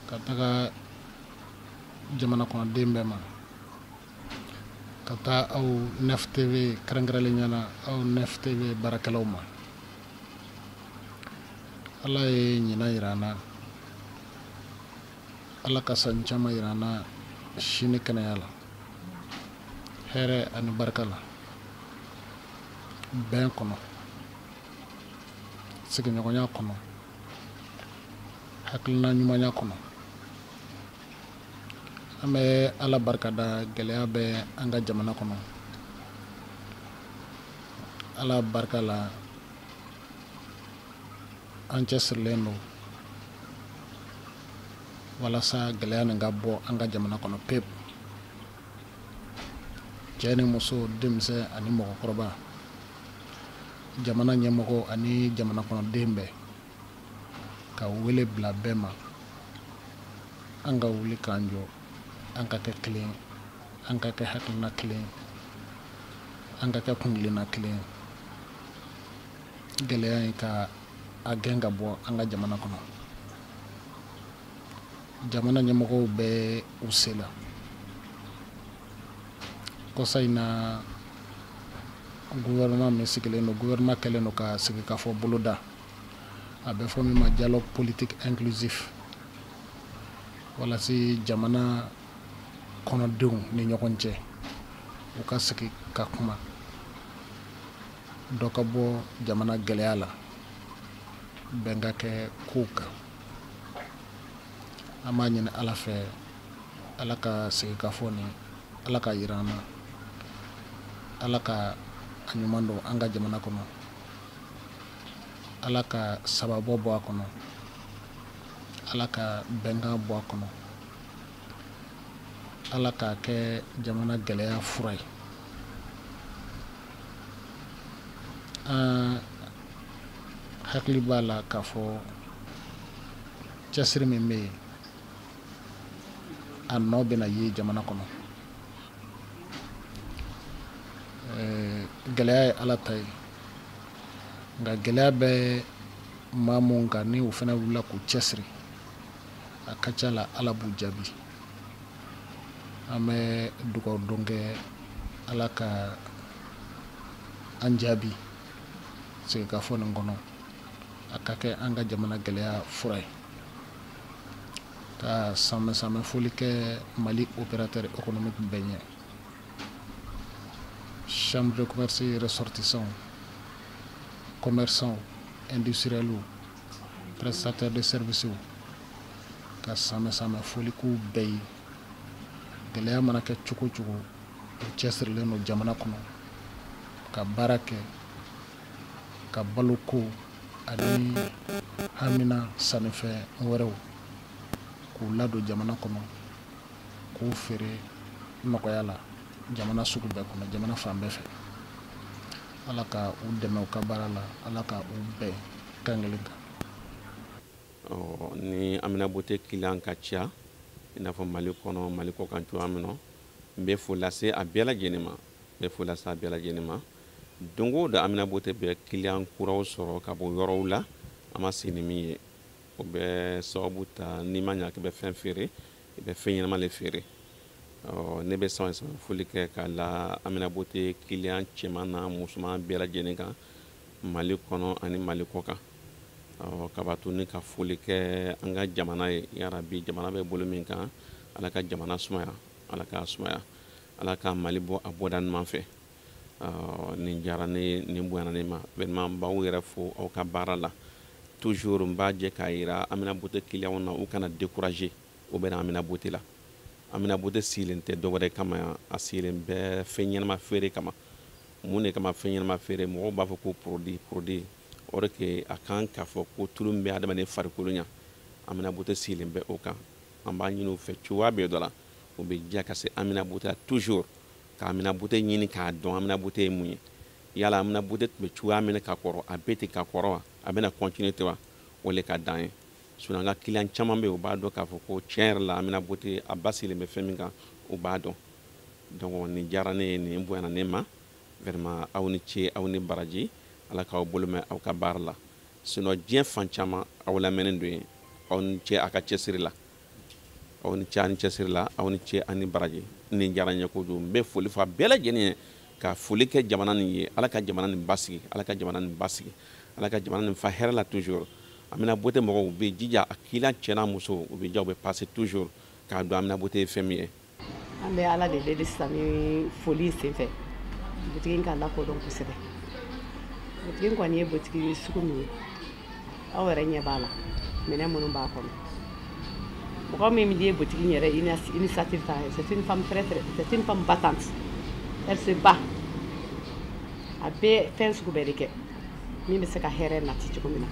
ka taga jamana kɔnɔden bɛɛ ma, ka taa aw Nef TV kɛrɛnkɛrɛnlenya la, aw Nef TV baarakɛlaw ma. Ala ye ɲinan yira an na, Ala ka san caman yira an na sini kɛnɛya la, hɛrɛ ani barika la, bɛn kɔnɔ, sigiɲɔgɔnya kɔnɔ, hakilina ɲumanya kɔnɔ. An bɛ Ala barika da, gɛlɛya bɛ an ka jamana kɔnɔ. Ala barika la, an cɛsirilen don walasa gɛlɛya nin ka bɔ an ka jamana kɔnɔ pewu. Cɛ ni muso, denmisɛn ani mɔgɔkɔrɔba, jamana ɲɛmɔgɔ ani jamana kɔnɔden bɛɛ, ka wele bila bɛɛ ma, an ka wuli k'an jɔ, an ka kɛ kelen, an ka kɛ hakilina kelen, an ka kɛ kuntilenna kelen, gɛlɛya in ka a gɛn ka bɔ an ka jamana kɔnɔ. Jamana ɲɛmɔgɔw bɛ u se la. Kɔsa in na, gouvernement min sigilen don, gouvernement kɛlen don ka sigikafɔ boloda, a bɛ fɔ min ma dialogue politique inclusif, walasa jamana kɔnɔdenw ni ɲɔgɔn cɛ u ka sigi ka kuma, dɔ ka bɔ jamana gɛlɛya la, bɛn ka kɛ kow kan. An b'a ɲini Ala fɛ, Ala ka sigikafɔ nin, Ala ka yira an na, Ala ka a ɲuman don an ka jamana kɔnɔ, Ala ka sababɔ bɔ a kɔnɔ, Ala ka bɛnkan bɔ a kɔnɔ, Ala k'a kɛ jamana gɛlɛya fura ye. An hakili b'a la k'a fɔ cɛsiri min bɛ yen, a nɔ bɛna ye jamana kɔnɔ. Gɛlɛya ye Ala ta ye, nka gɛlɛya bɛ maa mun kan, ni u fana wulila k'u cɛsiri, a ka ca la Ala b'u jaabi. An bɛ dugawu don kɛ Ala ka an jaabi sigikafɔ nin kɔnɔ, a ka kɛ an ka jamana gɛlɛya fura ye. Ka samɛ foli kɛ Mali opérateur économique bɛɛ ɲɛ, chambre de commerce ressortissants, commerçants, industriels, prestataires de services, ka samɛ foli k'u bɛɛ ye. Gɛlɛya mana kɛ cogo o cogo, u cɛsirilen don jamana kɔnɔ ka baara kɛ, ka baloko ani hamina sannifɛn wɛrɛw k'u ladon jamana kɔnɔ, k'u feere nɔgɔya la jamana sugu bɛɛ kɔnɔ, jamana fan bɛɛ fɛ. Ala ka u dɛmɛ u ka baara la, Ala ka u bɛn kan kelen kan. Ni Amina Beauté client ka ca, i n'a fɔ Mali kɔnɔ, Mali kɔ kan cogoya min na, N bɛ foli lase a bɛɛ lajɛlen ma, n bɛ foli lase a bɛɛ lajɛlen ma. Don o don Amina Beauté bɛ client kuraw sɔrɔ ka bɔ yɔrɔw la, an ma sigi ni min ye. O bɛ sababu ta n'i ma ɲa k'i bɛ fɛn feere, i bɛ fɛn ɲɛnama le feere. Ɔ ne bɛ sama sama foli kɛ ka la Amina Beauté client cɛman n'a musoman bɛɛ lajɛlen kan Mali kɔnɔ ani Mali kɔ kan. Ɔ kaba tuguni ka foli kɛ an ka jamana ye, yarabi jamana bɛ bolo min kan, Ala ka jamana sumaya, Ala k'a sumaya, Ala ka Mali bɔ a bɔda ɲuman fɛ. Ɔ nin diyara ne ye, nin bonyana ne ma. Vraiment n b'aw yɛrɛ fo aw ka baara la. Toujours n b'a jɛ k'a yira Amina Beauté client na, u kana décourager, u bɛ na Amina Beauté la. Amina Beauté sigilen tɛ dɔwɛrɛ kama yan, a sigilen bɛ fɛn ɲɛnama feere kama. Mun de kama fɛn ɲɛnama feere? Mɔgɔw b'a fɔ ko produit produit, or que a kan k'a fɔ ko tulu min bɛ adamaden farikolo ɲɛ, Amina Beauté sigilen bɛ o kan. An b'a ɲini u fɛ cogoya bɛɛ dɔ la, u bɛ diya ka se Amina Beauté la toujours, ka Amina Beauté ɲini k'a dɔn Amina Beauté ye mun ye. Yala Amina Beauté tun bɛ cogoya min na ka kɔrɔ, a bɛ ten ka kɔrɔ wa? A bɛna continuer ten wa? O le ka d'an ye. Sinon an ka client caman bɛ yen, u b'a dɔn k'a fɔ ko tiɲɛ yɛrɛ la Amina Beauté a basigilen bɛ fɛn min kan, u b'a dɔn. Donc nin diyara ne ye, nin bonyana ne ma. Vraiment aw ni ce, aw ni baraji, Ala k'aw bolo mɛn aw ka baara la. Sinon diɲɛ fan caman aw lamɛnnen don yen. Aw ni ce a ka cɛsiri la, aw ni ce a ni cɛsiri la, aw ni ce a ni baraji. Nin diyara n ye kojugu. N bɛ foli fɔ a bɛɛ lajɛlen ye, ka foli kɛ jamana nin ye. Ala ka jamana nin basigi, Ala ka jamana nin basigi, Ala ka jamana nin fa hɛrɛ la toujours. Amina Beauté mɔgɔw u bɛ jija a client cɛ n'a muso, u bɛ ja, u bɛ passer toujours k'a dɔn Amina Beauté ye fɛn min ye. An bɛ Ala de deli sisan ni foli senfɛ, butigi in ka lakodɔn kosɛbɛ. Butigi in kɔni ye butigi sugu min ye, aw yɛrɛ ɲɛ b'a la, minɛn minnu b'a kɔnɔ. Mɔgɔ min ye butigi in yɛrɛ initiative ta, c'est une femme très très, c'est une femme battante. Elle se bat. A bɛ fɛn sugu bɛɛ de kɛ min bɛ se ka hɛrɛ nati cogo min na.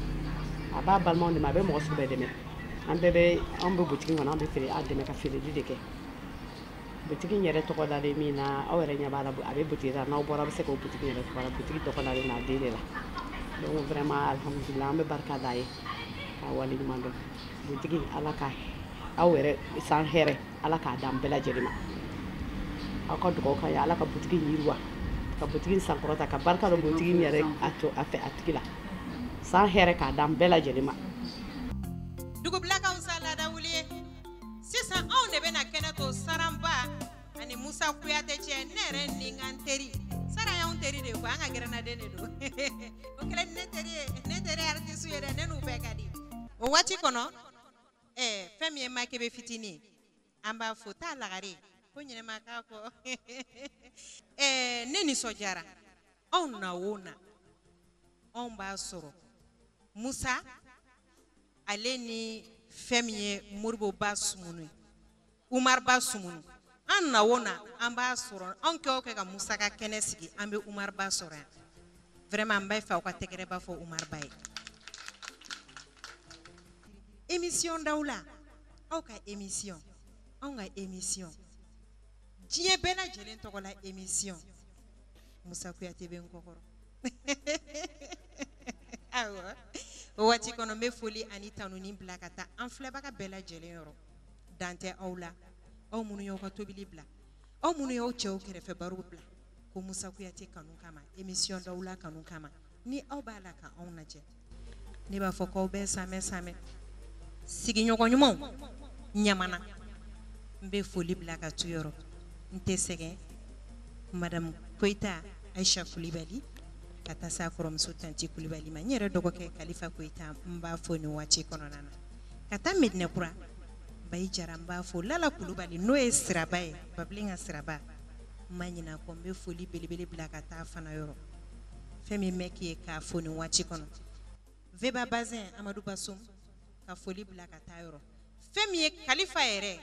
A b'a balimaw dɛmɛ, a bɛ mɔgɔ sugu bɛɛ dɛmɛ. An bɛɛ bɛ, anw bɛ butigi kɔnɔ, an bɛ feere, a dɛmɛ ka feereli de kɛ. Butigi in yɛrɛ tɔgɔ dalen min na, aw yɛrɛ ɲɛ b'a la, a bɛ butigi la, n'aw bɔra a bɛ se k'o butigi yɛrɛ tɔgɔ la. Butigi tɔgɔ dalen n'a den de la. Donc vraiment alhamdulilah, an bɛ barika d'a ye k'a waleɲuman dɔn. Butigi, Ala ka aw yɛrɛ san hɛrɛ, Ala k'a d'an bɛɛ lajɛlen ma. Aw ka dugawu k'an ye, Ala ka butigi yiriwa, ka butigi sankɔrɔta, ka barika don butigi in yɛrɛ a to a fɛ a tigi la. San hɛrɛ k'a d'an bɛɛ lajɛlen ma. Dugubila ka fisa laada wuli ye. Sisan anw de bɛna kɛnɛ to Saranba ani Musa Kuyate cɛ. Ne yɛrɛ ni n ka n teri Sara y'anw teri de ye koyi, an ka gɛrɛnaden de don. O kɛlen ni ne teri ye, ne teri ye artiste ye dɛ, ne n'u bɛɛ ka di. O waati kɔnɔ, fɛn min ye Makebe fitinin ye, an b'a fo taa lagare ko ɲinɛma k'a kɔ. Ne nisɔndiyara, anw na o na, anw b'a sɔrɔ Musa ale ni fɛn min ye Moribo Ba Sumunu ye, Umar Ba Sumunu. An na o na, an b'a sɔrɔ, anw kɛ o kɛ ka Musa ka kɛnɛ sigi, an bɛ Umar Ba sɔrɔ yan. Vraiment n b'a fɛ aw ka tɛgɛrɛ ba fɔ Umar Ba ye. Émission daw la, aw ka émission, anw ka émission, diɲɛ bɛɛ lajɛlen tɔgɔ la émission. Musa Kuyate bɛ n kɔkɔrɔ. Awɔ, o waati kɔnɔ n bɛ foli ani tanuni bila ka taa an filɛbaga bɛɛ lajɛlen yɔrɔ. Dan tɛ aw la, aw minnu y'aw ka tobili bila, aw minnu y'aw cɛw kɛrɛfɛ baro bila ko Musa Kuyate kanu kama, émission daw la kanu kama, ni aw b'a la ka anw lajɛ, ne b'a fɔ k'aw bɛɛ samɛ samɛ. Sigiɲɔgɔn ɲumanw ɲamana, n bɛ foli bila ka tu yɔrɔ, n tɛ sɛgɛn. Madame Koyita Aisha Kulibali ka taa s'a kɔrɔmuso tanti Kulibali ma, n yɛrɛ dɔgɔkɛ Kalifa Koyita, n b'a fo nin waati kɔnɔna na. Ka taa Medinɛkura, Bayi Jara, n b'a fo. Lala Kulubali n'o ye Siraba ye, Babilen ka Siraba, n ma ɲinɛ a kɔ, n bɛ foli belebele bila ka taa fana yɔrɔ. Fɛn min bɛ k'i ye k'a fo nin waati kɔnɔ, Veba Bazin Amadu Basom, ka foli bila ka taa yɔrɔ. Fɛn min ye Kalifa yɛrɛ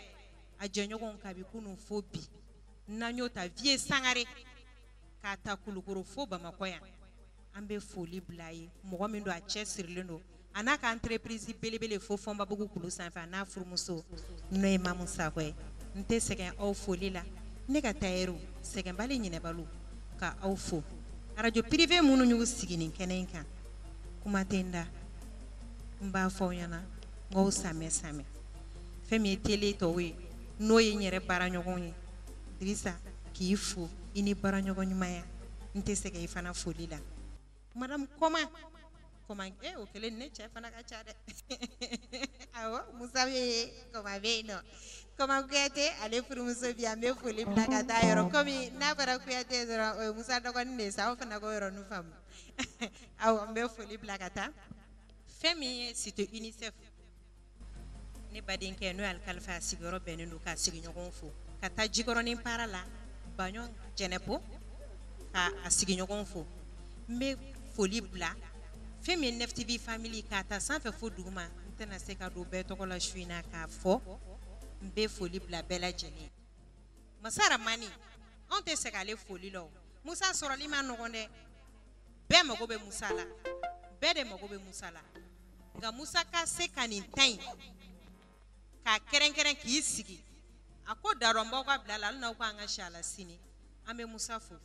a jɛɲɔgɔnw kabi kunun fo bi, n'an y'o ta Vieux Sangare k'a ta Kulukoro fo Bamakɔ yan, an bɛ foli bila a ye. Mɔgɔ min don a cɛ sirilen don, a n'a ka entreprise belebele fo Fɔnbabugu kulu sanfɛ, a n'a furumuso n'o ye Mamu Sakɔ ye. N tɛ sɛgɛn aw foli la, ne ka tailleur sɛgɛnbali ɲinɛbaliw ka aw fo. Radio privé minnu y'u sigi nin kɛnɛ in kan, kuma tɛ n da, n b'a fɔ aw ɲɛna n k'aw samɛ samɛ. Fɛn min ye télé tɔw ye, n'o ye n yɛrɛ baaraɲɔgɔnw ye, Dirisa k'i fo i ni baaraɲɔgɔn ɲumanya n tɛ sɛgɛn i fana foli la. Madame Koma Koma o kɛlen ne cɛ fana ka ca dɛ. Awɔ, Musa bɛ yen, Koma bɛ yen nɔ. Koma Kuyate ale furumuso bi yan, n bɛ foli bila ka taa yɔrɔ komi n'a fɔra Kuyate dɔrɔn o ye Musa dɔgɔnin de ye sa, aw fana k'o yɔrɔnin faamu. Awɔ, n bɛ foli bila ka taa. Fɛn min ye cité UNICEF, ne badenkɛ n'o ye Alikalifa, a sigiyɔrɔ bɛnnen don k'a sigiɲɔgɔnw fo, ka taa Jikɔrɔni para la Baɲɔ Jɛnɛpo k'a sigiɲɔgɔnw fo. N bɛ foli bila fɛn min ye Nef TV family k'a ta sanfɛ fo duguma, n tɛna se ka don bɛɛ tɔgɔ la su in na k'a fɔ. N bɛ foli bila bɛɛ lajɛlen. Masa Ramani, anw tɛ sɛgɛn ale foli la o. Musa sɔrɔli ma nɔgɔn dɛ. Bɛɛ mago bɛ Musa la, bɛɛ de mago bɛ Musa la. Nka Musa ka se ka nin ta in k'a kɛrɛnkɛrɛn k'i sigi, a ko darɔnbaw ka bila la, hali n'aw k'an ka si a la sini, an bɛ Musa fo.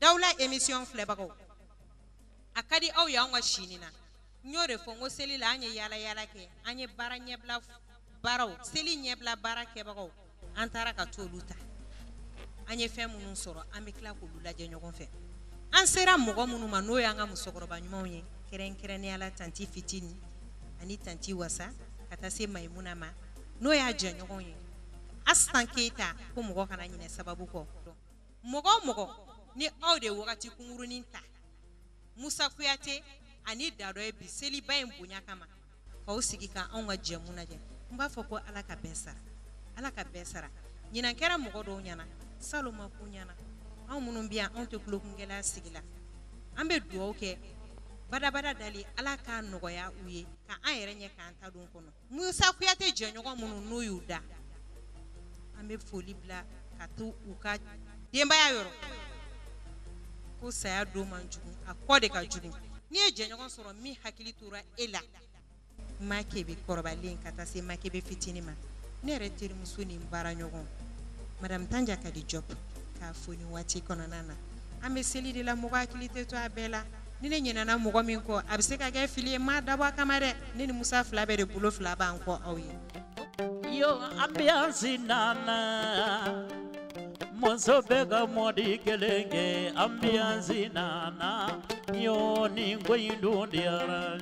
Dawula émission filɛbagaw, a ka di aw ye anw ka si nin na. N y'o de fɔ, n ko seli la an ye yaala yaala kɛ, an ye baara ɲɛbila baaraw, seli ɲɛbila baara kɛbagaw, an taara ka t'olu ta. An ye fɛn minnu sɔrɔ, an bɛ tila k'olu lajɛ ɲɔgɔn fɛ. An sera mɔgɔ minnu ma, n'o y'an ka musokɔrɔba ɲumanw ye, kɛrɛnkɛrɛnnenya la tanti Fitini ani tanti Wasa, ka taa se Mayimuna ma, n'o y'a jɛɲɔgɔnw ye. Asan Keyita ko mɔgɔ kana ɲinɛ sababu kɔ. Mɔgɔ o mɔgɔ ni aw de ye wagati kunkurunin ta Musa Kuyate ani Dadɔ ye bi seliba in bonya kama, k'aw sigi ka anw ka jɛmu lajɛ, n b'a fɔ ko Ala ka bɛɛ sara, Ala ka bɛɛ sara. Ɲinan kɛra mɔgɔ dɔw ɲɛna, salon ma k'u ɲɛna. Anw minnu bɛ yan, anw tɛ tulokunkɛla sigi la. An bɛ dugawu kɛ badabada dali, Ala k'a nɔgɔya u ye, ka an yɛrɛ ɲɛ k'an ta don kɔnɔ. Musa Kuyate jɛɲɔgɔn minnu n'u y'u da, an bɛ foli bila ka to u ka denbaya yɔrɔ. Ko saya don man jugu, a kɔ de ka jugu. N'i ye jɛɲɔgɔn sɔrɔ min hakili tora e la, Makebe kɔrɔbalen ka taa se Makebe fitinin ma, ne yɛrɛ terimuso ni n baaraɲɔgɔn Madame Tanja Kadi Diop, k'a fo nin waati kɔnɔna na. An bɛ seli de la, mɔgɔ hakili tɛ to a bɛɛ la. Ni ne ɲinɛna mɔgɔ min kɔ, a bɛ se ka kɛ fili ye, n m'a dabɔ a kama dɛ. Ne ni Musa fila bɛɛ de bolo fila b'an kɔ aw ye. Yo ambiance nana, muso bɛ ka mɔdi kelen kɛ, ambiance nana, yo nin ko in dun diyara.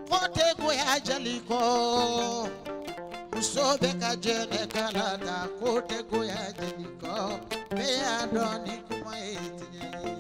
Kote goya jaliko, muso bɛ ka jɛnɛ kala ta, kote goya jaliko, bɛɛ y'a dɔn ni kuma ye tiɲɛ ye.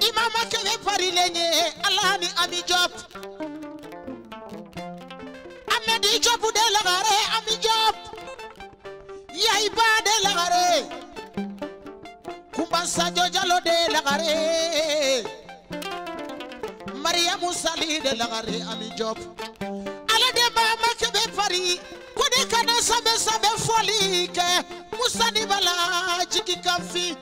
Imama kebe parilenye Allah ni Ami Diop, Amedi Diop de lagare, Ami Diop Yaiba de lagare, Kumba Sadio Diallo de lagare, Mariamou Sali de lagare, Ami Diop. Ala de mama kebe pari kode kana sabe sabe foli ke Musa ni bala jigi kafi.